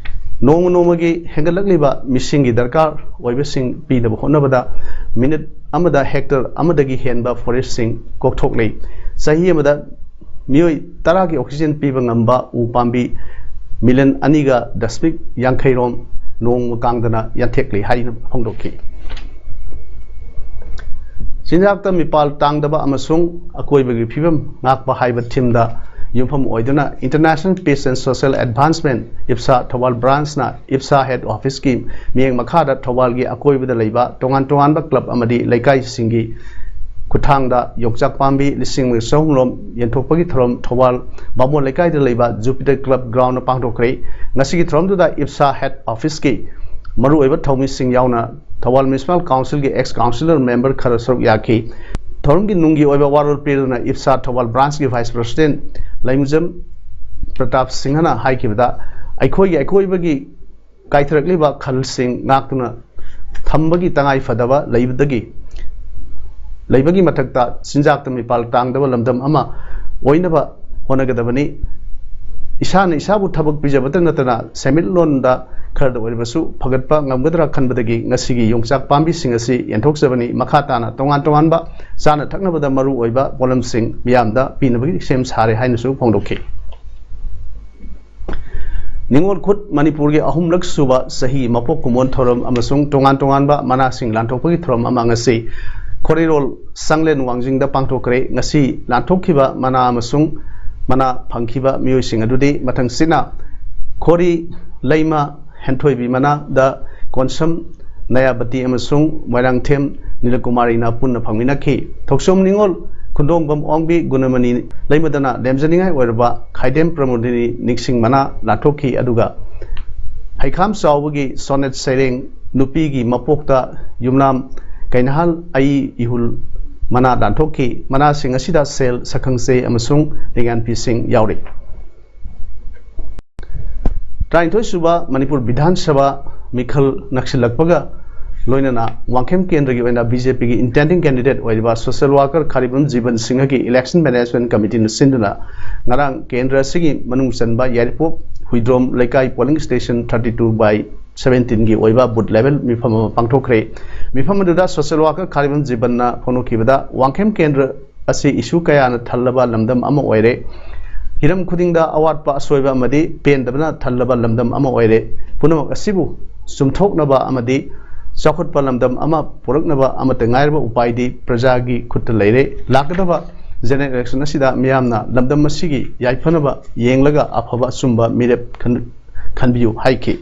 ꯅꯣꯡꯃ ꯅꯣꯡꯃꯒꯤ ꯍꯦꯟꯒꯠꯂꯛꯂꯤꯕ ꯃꯤꯁꯤꯡꯒꯤ ꯗꯔꯀꯥꯔ ꯑꯣꯏꯕꯁꯤꯡ ꯄꯤꯅꯕ ꯍꯣꯠꯅꯕꯗ ꯃꯤꯅꯤꯠ ꯑꯃꯗ ꯍꯦꯛꯇꯔ ꯑꯃꯗꯒꯤ ꯍꯦꯟꯕ ꯐꯣꯔꯦꯁ꯭ꯠꯁꯤꯡ ꯀꯣꯛꯊꯣꯛꯂꯤ꯫ ꯆꯍꯤ ꯑꯃꯗ ꯃꯤꯑꯣꯏ ꯇꯔꯥꯒꯤ ꯑꯣꯛꯁꯤꯖꯦꯟ ꯄꯤꯕ ꯉꯝꯕ ꯎ ꯄꯥꯝꯕꯤ ꯃꯤꯂꯤꯌꯟ ꯑꯅꯤꯒ ꯗꯁꯃꯤꯛ ꯌꯥꯡꯈꯩ ꯔꯣꯝ ꯅꯣꯡꯃ ꯀꯥꯡꯗꯅ ꯌꯥꯟꯊꯦꯛꯂꯤ ꯍꯥꯏꯅ ꯐꯣꯡꯗꯣꯛꯈꯤ꯫ ꯆꯤꯟꯖꯥꯛꯇ ꯃꯤꯄꯥꯜ ꯇꯥꯡꯗꯕ ꯑꯃꯁꯨꯡ ꯑꯀꯣꯏꯕꯒꯤ ꯐꯤꯕꯝ ꯉꯥꯛꯄ ꯍꯥꯏꯕ ꯊꯤꯝꯗ ꯌꯨꯝꯐꯝ ꯑꯣꯏꯗꯨꯅ International Peace and Social Advancement, IPSA, Thoubal ꯕ꯭ꯔꯥꯟꯆꯅ ꯏꯞꯁꯥ ꯍꯦꯗ ꯑꯣꯐꯤꯁꯀꯤ ꯃꯤꯠꯌꯦꯡ ꯃꯈꯥꯗ ꯊꯧꯕꯥꯜꯒꯤ ꯑꯀꯣꯏꯕꯗ ꯂꯩꯕ ꯇꯣꯉꯥꯟ ꯇꯣꯉꯥꯟꯕ ꯀ꯭ꯂꯕ ꯑꯃꯗꯤ ꯂꯩꯀꯥꯏꯁꯤꯡꯒꯤ ꯈꯨꯠꯊꯥꯡꯗ ꯌꯣꯡꯆꯥꯛ ꯄꯥꯝꯕꯤ ꯂꯤꯁꯤꯡ ꯑꯃꯒ ꯆꯍꯨꯝ ꯔꯣꯝ ꯌꯦꯟꯊꯣꯛꯄꯒꯤ ꯊꯧꯔꯝ ꯊꯧꯕꯥꯜ ꯕꯥꯃꯣꯟ ꯂꯩꯀꯥꯏꯗ ꯂꯩꯕ ꯖꯨꯄꯤꯇꯔ ꯀ꯭ꯂꯕ ꯒ꯭ꯔꯥꯎꯟꯗ ꯄꯥꯡꯊꯣꯛꯈ꯭ꯔꯦ꯫ ꯉꯁꯤꯒꯤ ꯊꯧꯔꯝꯗꯨꯗ ꯏꯞꯁꯥ ꯍꯦꯗ ꯑꯣꯐꯤꯁꯀꯤ ꯃꯔꯨꯑꯣꯏꯕ ꯊꯧꯃꯤꯁꯤꯡ ꯌꯥꯎꯅ ꯊꯧꯕꯥꯜ ꯃ꯭ꯌꯨꯅꯤꯁꯤꯄꯥꯜ ꯀꯥꯎꯟꯁꯤꯜꯒꯤ ꯑꯦꯛꯁ ꯀꯥꯎꯟꯁꯤꯂꯔ ꯃꯦꯝꯕꯔ ꯈꯔ ꯁꯔꯨꯛ ꯌꯥꯈꯤ꯫ ꯊꯧꯔꯝꯒꯤ ꯅꯨꯡꯒꯤ ꯑꯣꯏꯕ ꯋꯥꯔꯣꯜ ꯄꯤꯗꯨꯅ ꯏꯞꯁꯥ ꯊꯧꯕꯥꯜ ꯕ꯭ꯔꯥꯟꯁꯀꯤ ꯚꯥꯏꯁ ꯄ꯭ꯔꯁꯤꯗꯦꯟ ꯂꯩꯃꯖꯝ ꯄ꯭ꯔꯇꯥꯞ ꯁꯤꯡꯍꯅ ꯍꯥꯏꯈꯤꯕꯗ, ꯑꯩꯈꯣꯏꯒꯤ ꯑꯀꯣꯏꯕꯒꯤ ꯀꯥꯏꯊꯔꯛꯂꯤꯕ ꯈꯜꯁꯤꯡ ꯉꯥꯛꯇꯨꯅ ꯊꯝꯕꯒꯤ ꯇꯉꯥꯏ ꯐꯗꯕ ꯂꯩꯕꯗꯒꯤ, ꯂꯩꯕꯒꯤ ꯃꯊꯛꯇ ꯆꯤꯟꯖꯥꯛꯇ ꯃꯤꯄꯥꯜ ꯇꯥꯡꯗꯕ ꯂꯝꯗꯝ ꯑꯃ ꯑꯣꯏꯅꯕ ꯍꯣꯠꯅꯒꯗꯕꯅꯤ꯫ ꯏꯁꯥꯅ ꯏꯁꯥꯕꯨ ꯊꯕꯛ ꯄꯤꯖꯕꯇ ꯅꯠꯇꯅ ꯁꯦꯟꯃꯤꯠꯂꯣꯟꯗ ꯈꯔꯗ ꯑꯣꯏꯔꯕꯁꯨ ꯐꯒꯠꯄ ꯉꯝꯒꯗ꯭ꯔꯥ ꯈꯟꯕꯗꯒꯤ ꯉꯁꯤꯒꯤ ꯌꯣꯡꯆꯥꯛ ꯄꯥꯝꯕꯤꯁꯤꯡ ꯑꯁꯤ ꯌꯦꯟꯊꯣꯛꯆꯕꯅꯤ꯫ ꯃꯈꯥ ꯇꯥꯅ ꯇꯣꯉꯥꯟ ꯇꯣꯉꯥꯟꯕ ꯆꯥꯅ ꯊꯛꯅꯕꯗ ꯃꯔꯨ ꯑꯣꯏꯕ ꯄꯣꯠꯂꯝꯁꯤꯡ ꯃꯤꯌꯥꯝꯗ ꯄꯤꯅꯕꯒꯤ ꯁꯦꯝ ꯁꯥꯔꯦ ꯍꯥꯏꯅꯁꯨ ꯐꯣꯡꯗꯣꯛꯈꯤ꯫ ꯅꯤꯉꯣꯜ ꯈꯨꯠ ꯃꯅꯤꯄꯨꯔꯒꯤ ꯑꯍꯨꯝꯂꯛ ꯁꯨꯕ ꯆꯍꯤ ꯃꯄꯣꯛ ꯀꯨꯝꯑꯣꯟ ꯊꯧꯔꯝ ꯑꯃꯁꯨꯡ ꯇꯣꯉꯥꯟ ꯇꯣꯉꯥꯟꯕ ꯃꯅꯥꯁꯤꯡ ꯂꯥꯟꯊꯣꯛꯄꯒꯤ ꯊꯧꯔꯝ ꯑꯃ ꯉꯁꯤ ꯈꯣꯔꯤꯔꯣꯜ ꯁꯪꯂꯦꯟ ꯋꯥꯡꯖꯤꯡꯗ ꯄꯥꯡꯊꯣꯛꯈ꯭ꯔꯦ꯫ ꯉꯁꯤ ꯂꯥꯟꯊꯣꯛꯈꯤꯕ ꯃꯅꯥ ꯑꯃꯁꯨꯡ ꯃꯅꯥ ꯐꯪꯈꯤꯕ ꯃꯤꯑꯣꯏꯁꯤꯡ ꯑꯗꯨꯗꯤ ꯃꯊꯪꯁꯤꯠꯅ ꯈꯣꯔꯤ, ꯂꯩꯃ, ꯍꯦꯟꯊꯣꯏꯕꯤ ꯃꯅꯥꯗ ꯀꯣꯟꯁꯝ, ꯅꯌꯥꯕꯇꯤ ꯑꯃꯁꯨꯡ ꯃꯣꯏꯔꯥꯡꯊꯦꯝ ꯅꯤꯂꯀꯨꯃꯥꯔꯤꯅ ꯄꯨꯟꯅ ꯐꯪꯃꯤꯟꯅꯈꯤ꯫ ꯊꯣꯛꯆꯣꯝ ꯅꯤꯉꯣꯜ, ꯈꯨꯟꯗꯣꯡꯕꯝ ꯑꯣꯡꯕꯤ, ꯒꯨꯅꯃꯅꯤ ꯂꯩꯃꯗꯅ ꯂꯦꯝꯖꯅꯤꯡꯉꯥꯏ ꯑꯣꯏꯔꯕ ꯈꯥꯏꯗꯦꯝ ꯄ꯭ꯔꯃꯣꯗꯤꯅꯤ ꯅꯤꯡꯁꯤꯡ ꯃꯅꯥ ꯂꯥꯟꯊꯣꯛꯈꯤ꯫ ꯑꯗꯨꯒ ꯍꯩꯈꯥꯝ ꯆꯥꯎꯕꯒꯤ ꯁꯣꯅꯦꯠ ꯁꯩꯔꯦꯡ ꯅꯨꯄꯤꯒꯤ ꯃꯄꯣꯛꯇ ꯌꯨꯝꯅꯥꯝ ꯀꯩꯅꯍꯥꯜ ꯑꯏ ꯏꯍꯨꯜ ꯃꯅꯥ ꯂꯥꯟꯊꯣꯛꯈꯤ꯫ ꯃꯅꯥꯁꯤꯡ ꯑꯁꯤꯗ ꯁꯦꯜ, ꯁꯛꯈꯪꯆꯦ ꯑꯃꯁꯨꯡ ꯂꯤꯡꯌꯥꯟ ꯐꯤꯁꯤꯡ ꯌꯥꯎꯔꯤ꯫ ꯇꯔꯥꯅꯤꯊꯣꯏ ꯁꯨꯕ ꯃꯅꯤꯄꯨꯔ ꯕꯤꯙꯥꯟ ꯁꯚꯥ ꯃꯤꯈꯜ ꯅꯛꯁꯤꯜꯂꯛꯄꯒ ꯂꯣꯏꯅꯅ ꯋꯥꯡꯈꯦꯝ ꯀꯦꯟꯗ꯭ꯔꯒꯤ ꯑꯣꯏꯅ ꯕꯤ ꯖꯦ ꯄꯤꯒꯤ intending candidate ꯑꯣꯏꯔꯤꯕ social worker ꯈꯥꯔꯤꯕꯝ ꯖꯤꯕꯟ ꯁꯤꯡꯍꯒꯤ election management committee ꯅ ꯁꯤꯟꯗꯨꯅ ꯉꯔꯥꯡ ꯀꯦꯟꯗ꯭ꯔ ꯑꯁꯤꯒꯤ ꯃꯅꯨꯡ ꯆꯟꯕ ꯌꯥꯏꯔꯤꯄꯣꯛ ꯍꯨꯏꯗ꯭ꯔꯣꯝ ꯂꯩꯀꯥꯏ polling station thirty two by seventeen ꯒꯤ ꯑꯣꯏꯕ booth level ꯃꯤꯐꯝ ꯑꯃ ꯄꯥꯡꯊꯣꯛꯈ꯭ꯔꯦ꯫ ꯃꯤꯐꯝ ꯑꯗꯨꯗ social worker ꯈꯥꯔꯤꯕꯝ ꯖꯤꯕꯟꯅ ꯐꯣꯡꯗꯣꯛꯈꯤꯕꯗ, ꯋꯥꯡꯈꯦꯝ ꯀꯦꯟꯗ꯭ꯔ ꯑꯁꯤ issue ꯀꯌꯥꯅ ꯊꯜꯂꯕ ꯂꯝꯗꯝ ꯑꯃ ꯑꯣꯏꯔꯦ꯫ ꯍꯤꯔꯝ ꯈꯨꯗꯤꯡꯗ ꯑꯋꯥꯠꯄ ꯑꯁꯣꯏꯕ ꯑꯃꯗꯤ ꯄꯦꯟꯗꯕꯅ ꯊꯜꯂꯕ ꯂꯝꯗꯝ ꯑꯃ ꯑꯣꯏꯔꯦ꯫ ꯄꯨꯝꯅꯃꯛ ꯑꯁꯤꯕꯨ ꯆꯨꯝꯊꯣꯛꯅꯕ ꯑꯃꯗꯤ ꯆꯥꯎꯈꯠꯄ ꯂꯝꯗꯝ ꯑꯃ ꯄꯨꯔꯛꯅꯕ ꯑꯃꯠꯇ ꯉꯥꯏꯔꯕ ꯎꯄꯥꯏꯗꯤ ꯄ꯭ꯔꯖꯥꯒꯤ ꯈꯨꯠꯇ ꯂꯩꯔꯦ꯫ ꯂꯥꯛꯀꯗꯕ general election ꯑꯁꯤꯗ ꯃꯤꯌꯥꯝꯅ ꯂꯝꯗꯝ ꯑꯁꯤꯒꯤ ꯌꯥꯏꯐꯅꯕ ꯌꯦꯡꯂꯒ ꯑꯐꯕ ꯑꯆꯨꯝꯕ ꯃꯤꯔꯦꯞ ꯈꯟ-, ꯈꯟꯕꯤꯌꯨ ꯍꯥꯏꯈꯤ꯫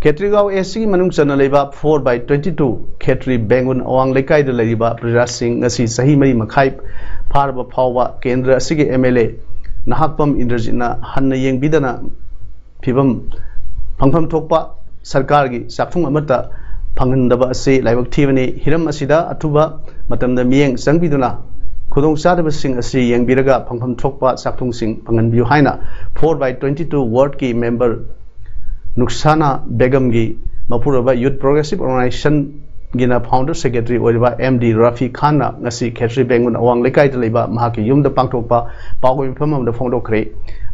ꯈꯦꯇ꯭ꯔꯤꯒꯥꯎ ꯑꯦ ꯁꯤꯒꯤ ꯃꯅꯨꯡ ꯆꯟꯅ ꯂꯩꯕ four by twenty two ꯈꯦꯇ꯭ꯔꯤ ꯕꯦꯡꯒꯨꯟ ꯑꯋꯥꯡ ꯂꯩꯀꯥꯏꯗ ꯂꯩꯔꯤꯕ ꯄ꯭ꯔꯖꯥꯁꯤꯡ ꯉꯁꯤ ꯆꯍꯤ ꯃꯔꯤ ꯃꯈꯥꯏ ꯐꯥꯔꯕ ꯐꯥꯎꯕ ꯀꯦꯟꯗ꯭ꯔ ꯑꯁꯤꯒꯤ ꯑꯦꯝ ꯑꯦꯜ ꯑꯦ ꯅꯍꯥꯛꯄꯝ ꯏꯟꯗ꯭ꯔꯖꯤꯠꯅ ꯍꯟꯅ ꯌꯦꯡꯕꯤꯗꯅ ꯐꯤꯕꯝ ꯐꯪꯐꯝ ꯊꯣꯛꯄ ꯁꯔꯀꯥꯔꯒꯤ ꯆꯥꯛꯊꯨꯡ ꯑꯃꯠꯇ ꯐꯪꯍꯟꯗꯕ ꯑꯁꯤ ꯂꯥꯏꯕꯛ ꯊꯤꯕꯅꯤ꯫ ꯍꯤꯔꯝ ꯑꯁꯤꯗ ꯑꯊꯨꯕ ꯃꯇꯝꯗ ꯃꯤꯠꯌꯦꯡ ꯆꯪꯕꯤꯗꯨꯅ ꯈꯨꯗꯣꯡꯆꯥꯗꯕꯁꯤꯡ ꯑꯁꯤ ꯌꯦꯡꯕꯤꯔꯒ ꯐꯪꯐꯝ ꯊꯣꯛꯄ ꯆꯥꯛꯊꯨꯡꯁꯤꯡ ꯐꯪꯍꯟꯕꯤꯌꯨ ꯍꯥꯏꯅ four by twenty two wardꯀꯤ member ꯅꯨꯛꯁꯥꯅꯥ ꯕꯦꯒꯝꯒꯤ ꯃꯄꯨꯔꯣꯏꯕ Youth Progressive Organizationꯒꯤꯅ founder secretary ꯑꯣꯏꯔꯤꯕ M D ꯔꯥꯐꯤ ꯈꯥꯟꯅ ꯉꯁꯤ ꯈꯦꯇ꯭ꯔꯤ ꯕꯦꯡꯒꯨꯜ ꯑꯋꯥꯡ ꯂꯩꯀꯥꯏꯗ ꯂꯩꯕ ꯃꯍꯥꯛꯀꯤ ꯌꯨꯝꯗ ꯄꯥꯡꯊꯣꯛꯄ ꯄꯥꯎꯒꯤ ꯃꯤꯐꯝ ꯑꯃꯗ ꯐꯣꯡꯗꯣꯛꯈ꯭ꯔꯦ꯫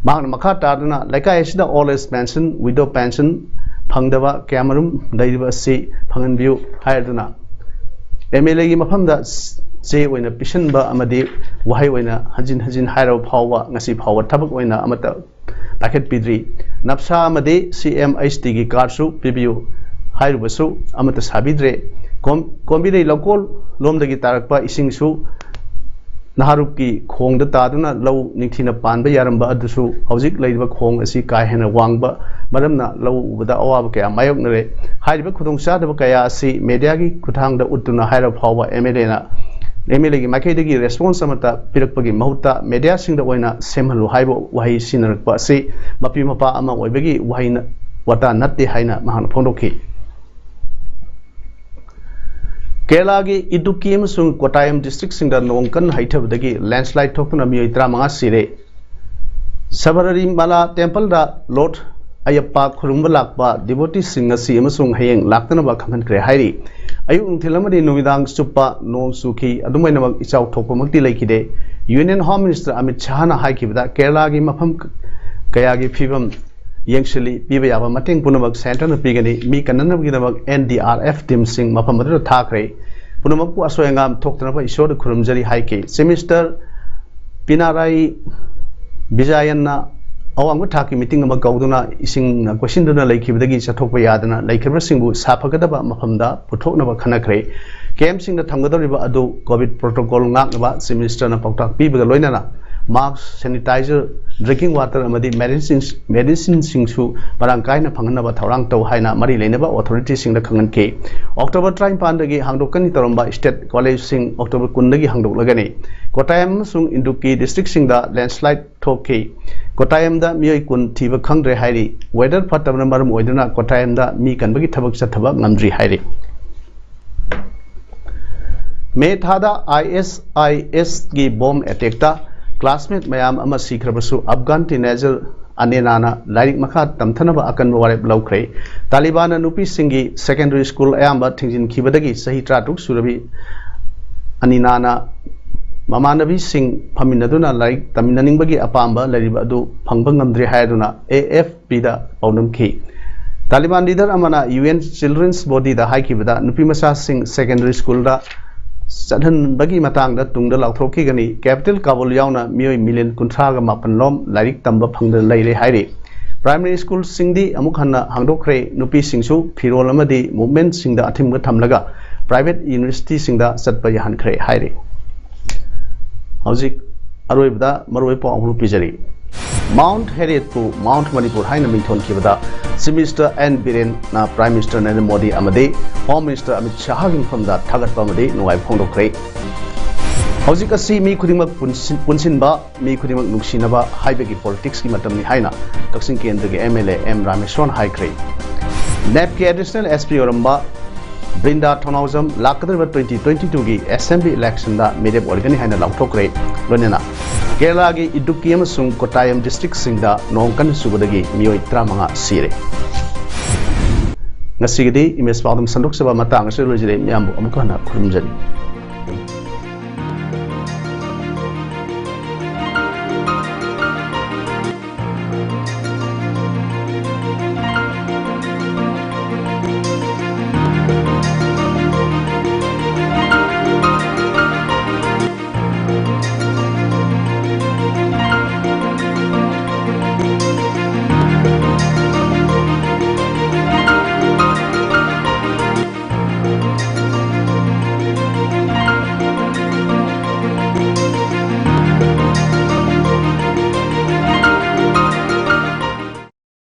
ꯃꯍꯥꯛꯅ ꯃꯈꯥ ꯇꯥꯗꯨꯅ ꯂꯩꯀꯥꯏ ꯑꯁꯤꯗ old age pension, widow pension ꯐꯪꯗꯕ ꯀꯌꯥꯃꯔꯨꯝ ꯂꯩꯔꯤꯕ ꯑꯁꯤ ꯐꯪꯍꯟꯕꯤꯌꯨ ꯍꯥꯏꯗꯨꯅ MLAꯒꯤ ꯃꯐꯝꯗ ꯆꯦ ꯑꯣꯏꯅ ꯄꯤꯁꯤꯟꯕ ꯑꯃꯗꯤ ꯋꯥꯍꯩ ꯑꯣꯏꯅ ꯍꯟꯖꯤꯟ ꯍꯟꯖꯤꯟ ꯍꯥꯏꯔꯕ ꯐꯥꯎꯕ ꯉꯁꯤ ꯐꯥꯎꯕ ꯊꯕꯛ ꯑꯣꯏꯅ ꯑꯃꯠꯇ ꯄꯥꯏꯈꯠꯄꯤꯗ꯭ꯔꯤ꯫ ꯅꯞꯁꯥ ꯑꯃꯗꯤ CMHTꯒꯤ cardꯁꯨ ꯄꯤꯕꯤꯌꯨ ꯍꯥꯏꯔꯨꯕꯁꯨ ꯑꯃꯠꯇ ꯁꯥꯕꯤꯗ꯭ꯔꯦ꯫ ꯀꯣꯝ-, ꯀꯣꯝꯕꯤꯔꯩ ꯂꯧꯀꯣꯜ ꯂꯣꯝꯗꯒꯤ ꯇꯥꯔꯛꯄ ꯏꯁꯤꯡꯁꯨ ꯅꯍꯥꯔꯨꯞꯀꯤ ꯈꯣꯡꯗ ꯇꯥꯗꯨꯅ ꯂꯧ ꯅꯤꯡꯊꯤꯅ ꯄꯥꯟꯕ ꯌꯥꯔꯝꯕ ꯑꯗꯨꯁꯨ ꯍꯧꯖꯤꯛ ꯂꯩꯔꯤꯕ ꯈꯣꯡ ꯑꯁꯤ ꯀꯥ ꯍꯦꯟꯅ ꯋꯥꯡꯕ ꯃꯔꯝꯅ ꯂꯧ ꯎꯕꯗ ꯑꯋꯥꯕ ꯀꯌꯥ ꯃꯥꯌꯣꯛꯅꯔꯦ꯫ ꯍꯥꯏꯔꯤꯕ ꯈꯨꯗꯣꯡꯆꯥꯗꯕ ꯀꯌꯥ ꯑꯁꯤ mediaꯒꯤ ꯈꯨꯠꯊꯥꯡꯗ ꯎꯠꯇꯨꯅ ꯍꯥꯏꯔꯕ ꯐꯥꯎꯕ MLAꯅ, MLAꯒꯤ ꯃꯥꯏꯀꯩꯗꯒꯤ response ꯑꯃꯠꯇ ꯄꯤꯔꯛꯄꯒꯤ ꯃꯍꯨꯠꯇ mediaꯁꯤꯡꯗ ꯑꯣꯏꯅ ꯁꯦꯝꯍꯜꯂꯨ ꯍꯥꯏꯕ ꯋꯥꯍꯩ ꯁꯤꯖꯤꯟꯅꯔꯛꯄ ꯑꯁꯤ ꯃꯄꯤ ꯃꯄꯥ ꯑꯃ ꯑꯣꯏꯕꯒꯤ ꯋꯥꯍꯩ ꯅ-, ꯋꯥꯇꯥ ꯅꯠꯇꯦ ꯍꯥꯏꯅ ꯃꯍꯥꯛꯅ ꯐꯣꯡꯗꯣꯛꯈꯤ꯫ ꯀꯦꯔꯂꯥꯒꯤ ꯏꯗꯨꯛꯀꯤ ꯑꯃꯁꯨꯡ ꯀꯣꯇꯥꯌꯝ districtꯁꯤꯡꯗ ꯅꯣꯡ ꯀꯟꯅ ꯍꯩꯊꯕꯗꯒꯤ landslide ꯊꯣꯛꯇꯨꯅ ꯃꯤꯑꯣꯏ ꯇꯔꯥꯃꯉꯥ ꯁꯤꯔꯦ꯫ ꯁꯕꯔꯤꯃꯂꯥ templeꯗ Lord Ayyappa ꯈꯨꯔꯨꯝꯕ ꯂꯥꯛꯄ devoteesꯁꯤꯡ ꯉꯁꯤ ꯑꯃꯁꯨꯡ ꯍꯌꯦꯡ ꯂꯥꯛꯇꯅꯕ ꯈꯪꯍꯟꯈ꯭ꯔꯦ ꯍꯥꯏꯔꯤ꯫ ꯑꯌꯨꯛ ꯅꯨꯡꯊꯤꯜ ꯑꯃꯗꯤ ꯅꯨꯃꯤꯗꯥꯡ ꯆꯨꯞꯄ ꯅꯣꯡ ꯆꯨꯈꯤ꯫ ꯑꯗꯨꯃꯥꯏꯅꯃꯛ ꯏꯆꯥꯎ ꯊꯣꯛꯄꯃꯛꯇꯤ ꯂꯩꯈꯤꯗꯦ꯫ Union Home Minister ꯑꯃꯤꯠ ꯁꯥꯍꯅ ꯍꯥꯏꯈꯤꯕꯗ ꯀꯦꯔꯂꯥꯒꯤ ꯃꯐꯝ ꯀꯌꯥꯒꯤ ꯐꯤꯕꯝ ꯌꯦꯡꯁꯤꯜꯂꯤ, ꯄꯤꯕ ꯌꯥꯕ ꯃꯇꯦꯡ ꯄꯨꯝꯅꯃꯛ centreꯅ ꯄꯤꯒꯅꯤ꯫ ꯃꯤ ꯀꯟꯅꯅꯕꯒꯤꯗꯃꯛ NDRF teamꯁꯤꯡ ꯃꯐꯝ ꯑꯗꯨꯗ ꯊꯥꯈ꯭ꯔꯦ꯫ ꯄꯨꯝꯅꯃꯛꯄꯨ ꯑꯁꯣꯏ ꯑꯉꯥꯝ ꯊꯣꯛꯇꯅꯕ ꯏꯁꯣꯔꯗ ꯈꯨꯔꯨꯝꯖꯔꯤ ꯍꯥꯏꯈꯤ꯫ Chief Minister ꯄꯤꯅꯥꯔꯥꯏ ꯕꯤꯖꯥꯌꯟꯅ ꯑꯋꯥꯡꯕ ꯊꯥꯛꯀꯤ meeting ꯑꯃ ꯀꯧꯗꯨꯅ ꯏꯁꯤꯡꯅ ꯀꯣꯏꯁꯤꯟꯗꯨꯅ ꯂꯩꯈꯤꯕꯗꯒꯤ ꯆꯠꯊꯣꯛꯄ ꯌꯥꯗꯅ ꯂꯩꯈꯤꯕꯁꯤꯡꯕꯨ ꯁꯥꯐꯒꯗꯕ ꯃꯐꯝꯗ ꯄꯨꯊꯣꯛꯅꯕ ꯈꯟꯅꯈ꯭ꯔꯦ꯫ Campꯁꯤꯡꯗ ꯊꯝꯒꯗꯧꯔꯤꯕ ꯑꯗꯨ COVID protocol ꯉꯥꯛꯅꯕ Chief Ministerꯅ ꯄꯥꯎꯇꯥꯛ ꯄꯤꯕꯒ ꯂꯣꯏꯅꯅ mask, sanitizer, drinking water ꯑꯃꯗꯤ medicines, medicineꯁꯤꯡꯁꯨ ꯃꯔꯥꯡ ꯀꯥꯏꯅ ꯐꯪꯍꯟꯅꯕ ꯊꯧꯔꯥꯡ ꯇꯧ ꯍꯥꯏꯅ ꯃꯔꯤ ꯂꯩꯅꯕ authorityꯁꯤꯡꯗ ꯈꯪꯍꯟꯈꯤ꯫ October ꯇꯔꯥꯅꯤꯄꯥꯟꯗꯒꯤ ꯍꯥꯡꯗꯣꯛꯀꯅꯤ ꯇꯧꯔꯝꯕ state collegeꯁꯤꯡ October ꯀꯨꯟꯗꯒꯤ ꯍꯥꯡꯗꯣꯛꯂꯒꯅꯤ꯫ ꯀꯣꯇꯥꯌꯝ ꯑꯃꯁꯨꯡ ꯏꯗꯨꯛꯀꯤ districtꯁꯤꯡꯗ landslide ꯊꯣꯛꯈꯤ꯫ ꯀꯣꯇꯥꯌꯝꯗ ꯃꯤꯑꯣꯏ ꯀꯨꯟ ꯊꯤꯕ ꯈꯪꯗ꯭ꯔꯦ ꯍꯥꯏꯔꯤ꯫ ꯋꯦꯗꯔ ꯐꯠꯇꯕꯅ ꯃꯔꯝ ꯑꯣꯏꯗꯨꯅ ꯀꯣꯇꯥꯌꯝꯗ ꯃꯤ ꯀꯟꯕꯒꯤ ꯊꯕꯛ ꯆꯠꯊꯕ ꯉꯝꯗ꯭ꯔꯤ ꯍꯥꯏꯔꯤ꯫ ꯃꯦ ꯊꯥꯗ ISIS ꯀꯤ ꯕꯣꯝ ꯑꯦꯇꯦꯛꯇ ꯀ꯭ꯂꯥꯁꯃꯦꯠ ꯃꯌꯥꯝ ꯑꯃ ꯁꯤꯈ꯭ꯔꯕꯁꯨ, ꯑꯐꯒꯥꯟ ꯇꯤꯅꯦꯖꯔ ꯑꯅꯦꯅꯥꯅ ꯂꯥꯏꯔꯤꯛ ꯃꯈꯥ ꯇꯝꯊꯅꯕ ꯑꯀꯟꯕ ꯋꯥꯔꯦꯞ ꯂꯧꯈ꯭ꯔꯦ꯫ ꯇꯥꯂꯤꯕꯥꯟꯅ ꯅꯨꯄꯤꯁꯤꯡꯒꯤ ꯁꯦꯀꯦꯟꯗꯔꯤ ꯁ꯭ꯀꯨꯜ ꯑꯌꯥꯝꯕ ꯊꯤꯡꯖꯤꯟꯈꯤꯕꯗꯒꯤ ꯆꯍꯤ ꯇꯔꯥꯇꯔꯨꯛ ꯁꯨꯔꯕꯤ ꯑꯅꯤꯅꯥꯅ ꯃꯃꯥꯟꯅꯕꯤꯁꯤꯡ ꯐꯝꯃꯤꯟꯅꯗꯨꯅ ꯂꯥꯏꯔꯤꯛ ꯇꯝꯃꯤꯟꯅꯅꯤꯡꯕꯒꯤ ꯑꯄꯥꯝꯕ ꯂꯩꯔꯤꯕ ꯑꯗꯨ ꯐꯪꯕ ꯉꯝꯗ꯭ꯔꯦ ꯍꯥꯏꯗꯨꯅ AFP ꯗ ꯄꯥꯎꯗꯝꯈꯤ꯫ ꯇꯥꯂꯤꯕꯥꯟ ꯂꯤꯗꯔ ꯑꯃꯅ UN Children's Body ꯗ ꯍꯥꯏꯈꯤꯕꯗ, ꯅꯨꯄꯤ ꯃꯆꯥꯁꯤꯡ ꯁꯦꯀꯦꯟꯗꯔꯤ ꯁ꯭ꯀꯨꯜꯗ ꯆꯠꯍꯟꯕꯒꯤ ꯃꯇꯥꯡꯗ ꯇꯨꯡꯗ ꯂꯥꯎꯊꯣꯛꯈꯤꯒꯅꯤ꯫ ꯀꯦꯄꯤꯇꯦꯜ ꯀꯥꯕꯨꯜ ꯌꯥꯎꯅ ꯃꯤꯑꯣꯏ ꯃꯤꯂꯤꯌꯟ ꯀꯨꯟꯊ꯭ꯔꯥꯒ ꯃꯥꯄꯟ ꯂꯣꯝ ꯂꯥꯏꯔꯤꯛ ꯇꯝꯕ ꯐꯪꯗꯅ ꯂꯩꯔꯦ ꯍꯥꯏꯔꯤ꯫ ꯄ꯭ꯔꯥꯏꯃꯔꯤ ꯁ꯭ꯀꯨꯜꯁꯤꯡꯗꯤ ꯑꯃꯨꯛ ꯍꯟꯅ ꯍꯥꯡꯗꯣꯛꯈ꯭ꯔꯦ꯫ ꯅꯨꯄꯤꯁꯤꯡꯁꯨ ꯐꯤꯔꯣꯜ ꯑꯃꯗꯤ ꯃꯨꯚꯃꯦꯟꯠꯁꯤꯡꯗ ꯑꯊꯤꯡꯕ ꯊꯝꯂꯒ ꯄ꯭ꯔꯥꯏꯚꯦꯠ ꯌꯨꯅꯤꯚꯔꯁꯤꯇꯤꯁꯤꯡꯗ ꯆꯠꯄ ꯌꯥꯍꯟꯈ꯭ꯔꯦ ꯍꯥꯏꯔꯤ꯫ ꯍꯧꯖꯤꯛ ꯑꯔꯣꯏꯕꯗ ꯃꯔꯨꯑꯣꯏꯕ ꯄꯥꯎ ꯑꯃ ꯄꯤꯖꯔꯤ꯫ ꯃꯥꯎꯟꯠ ꯍꯦꯔꯤꯌꯠꯄꯨ ꯃꯥꯎꯟꯠ ꯃꯅꯤꯄꯨꯔ ꯍꯥꯏꯅ ꯃꯤꯡꯊꯣꯟꯈꯤꯕꯗ ꯆꯤꯐ ꯃꯤꯅꯤꯁꯇꯔ ꯑꯦꯟ ꯕꯤꯔꯦꯟꯅ ꯄ꯭ꯔꯥꯏꯝ ꯃꯤꯅꯤꯁꯇꯔ ꯅꯔꯦꯟꯗ꯭ꯔ ꯃꯣꯗꯤ ꯑꯃꯗꯤ ꯍꯣꯝ ꯃꯤꯅꯤꯁꯇꯔ ꯑꯃꯤꯠ ꯁꯥꯍꯒꯤ ꯃꯐꯝꯗ ꯊꯥꯒꯠꯄ ꯑꯃꯗꯤ ꯅꯨꯡꯉꯥꯏꯕ ꯐꯣꯡꯗꯣꯛꯈ꯭ꯔꯦ꯫ ꯍꯧꯖꯤꯛ ꯑꯁꯤ ꯃꯤ ꯈꯨꯗꯤꯡꯃꯛ ꯄꯨꯟꯁꯤ-, ꯄꯨꯟꯁꯤꯟꯕ, ꯃꯤ ꯈꯨꯗꯤꯡꯃꯛ ꯅꯨꯡꯁꯤꯅꯕ ꯍꯥꯏꯕꯒꯤ ꯄꯣꯂꯤꯇꯤꯛꯁꯀꯤ ꯃꯇꯝꯅꯤ ꯍꯥꯏꯅ ꯀꯛꯆꯤꯡ ꯀꯦꯟꯗ꯭ꯔꯒꯤ MLA ꯑꯦꯝ ꯔꯥꯃꯦꯁꯣꯔꯅ ꯍꯥꯏꯈ꯭ꯔꯦ꯫ ꯅꯦꯞꯀꯤ ꯑꯦꯗꯤꯁꯅꯦꯜ SP ꯑꯣꯏꯔꯝꯕ ꯕ꯭ꯔꯤꯟꯗꯥ ꯊꯧꯅꯥꯎꯖꯝ ꯂꯥꯛꯀꯗꯧꯔꯤꯕ twenty twenty-two ꯒꯤ ꯑꯦꯁꯦꯝꯕ꯭ꯂꯤ ꯏꯂꯦꯛꯁꯟꯗ ꯃꯤꯔꯦꯞ ꯑꯣꯏꯒꯅꯤ ꯍꯥꯏꯅ ꯂꯥꯎꯊꯣꯛꯈ꯭ꯔꯦ꯫ ꯂꯣꯏꯅꯅ ꯀꯦꯔꯂꯥꯒꯤ ꯏꯗꯨꯛꯀꯤ ꯑꯃꯁꯨꯡ ꯀꯣꯠꯇꯥꯌꯝ ꯗꯤꯁꯇ꯭ꯔꯤꯛꯁꯤꯡꯗ ꯅꯣꯡ ꯀꯟꯅ ꯆꯨꯕꯗꯒꯤ ꯃꯤꯑꯣꯏ ꯇꯔꯥꯃꯉꯥ ꯁꯤꯔꯦ꯫ ꯉꯁꯤꯒꯤꯗꯤ ꯏꯃꯦꯖ ꯄꯥꯎꯗꯝ ꯁꯟꯗꯣꯛꯆꯕ ꯃꯇꯥꯡ ꯑꯁꯤꯗ ꯂꯣꯏꯖꯔꯦ꯫ ꯃꯤꯌꯥꯝꯕꯨ ꯑꯃꯨꯛꯀ ꯍꯟꯅ ꯈꯨꯔꯨꯝꯖꯔꯤ꯫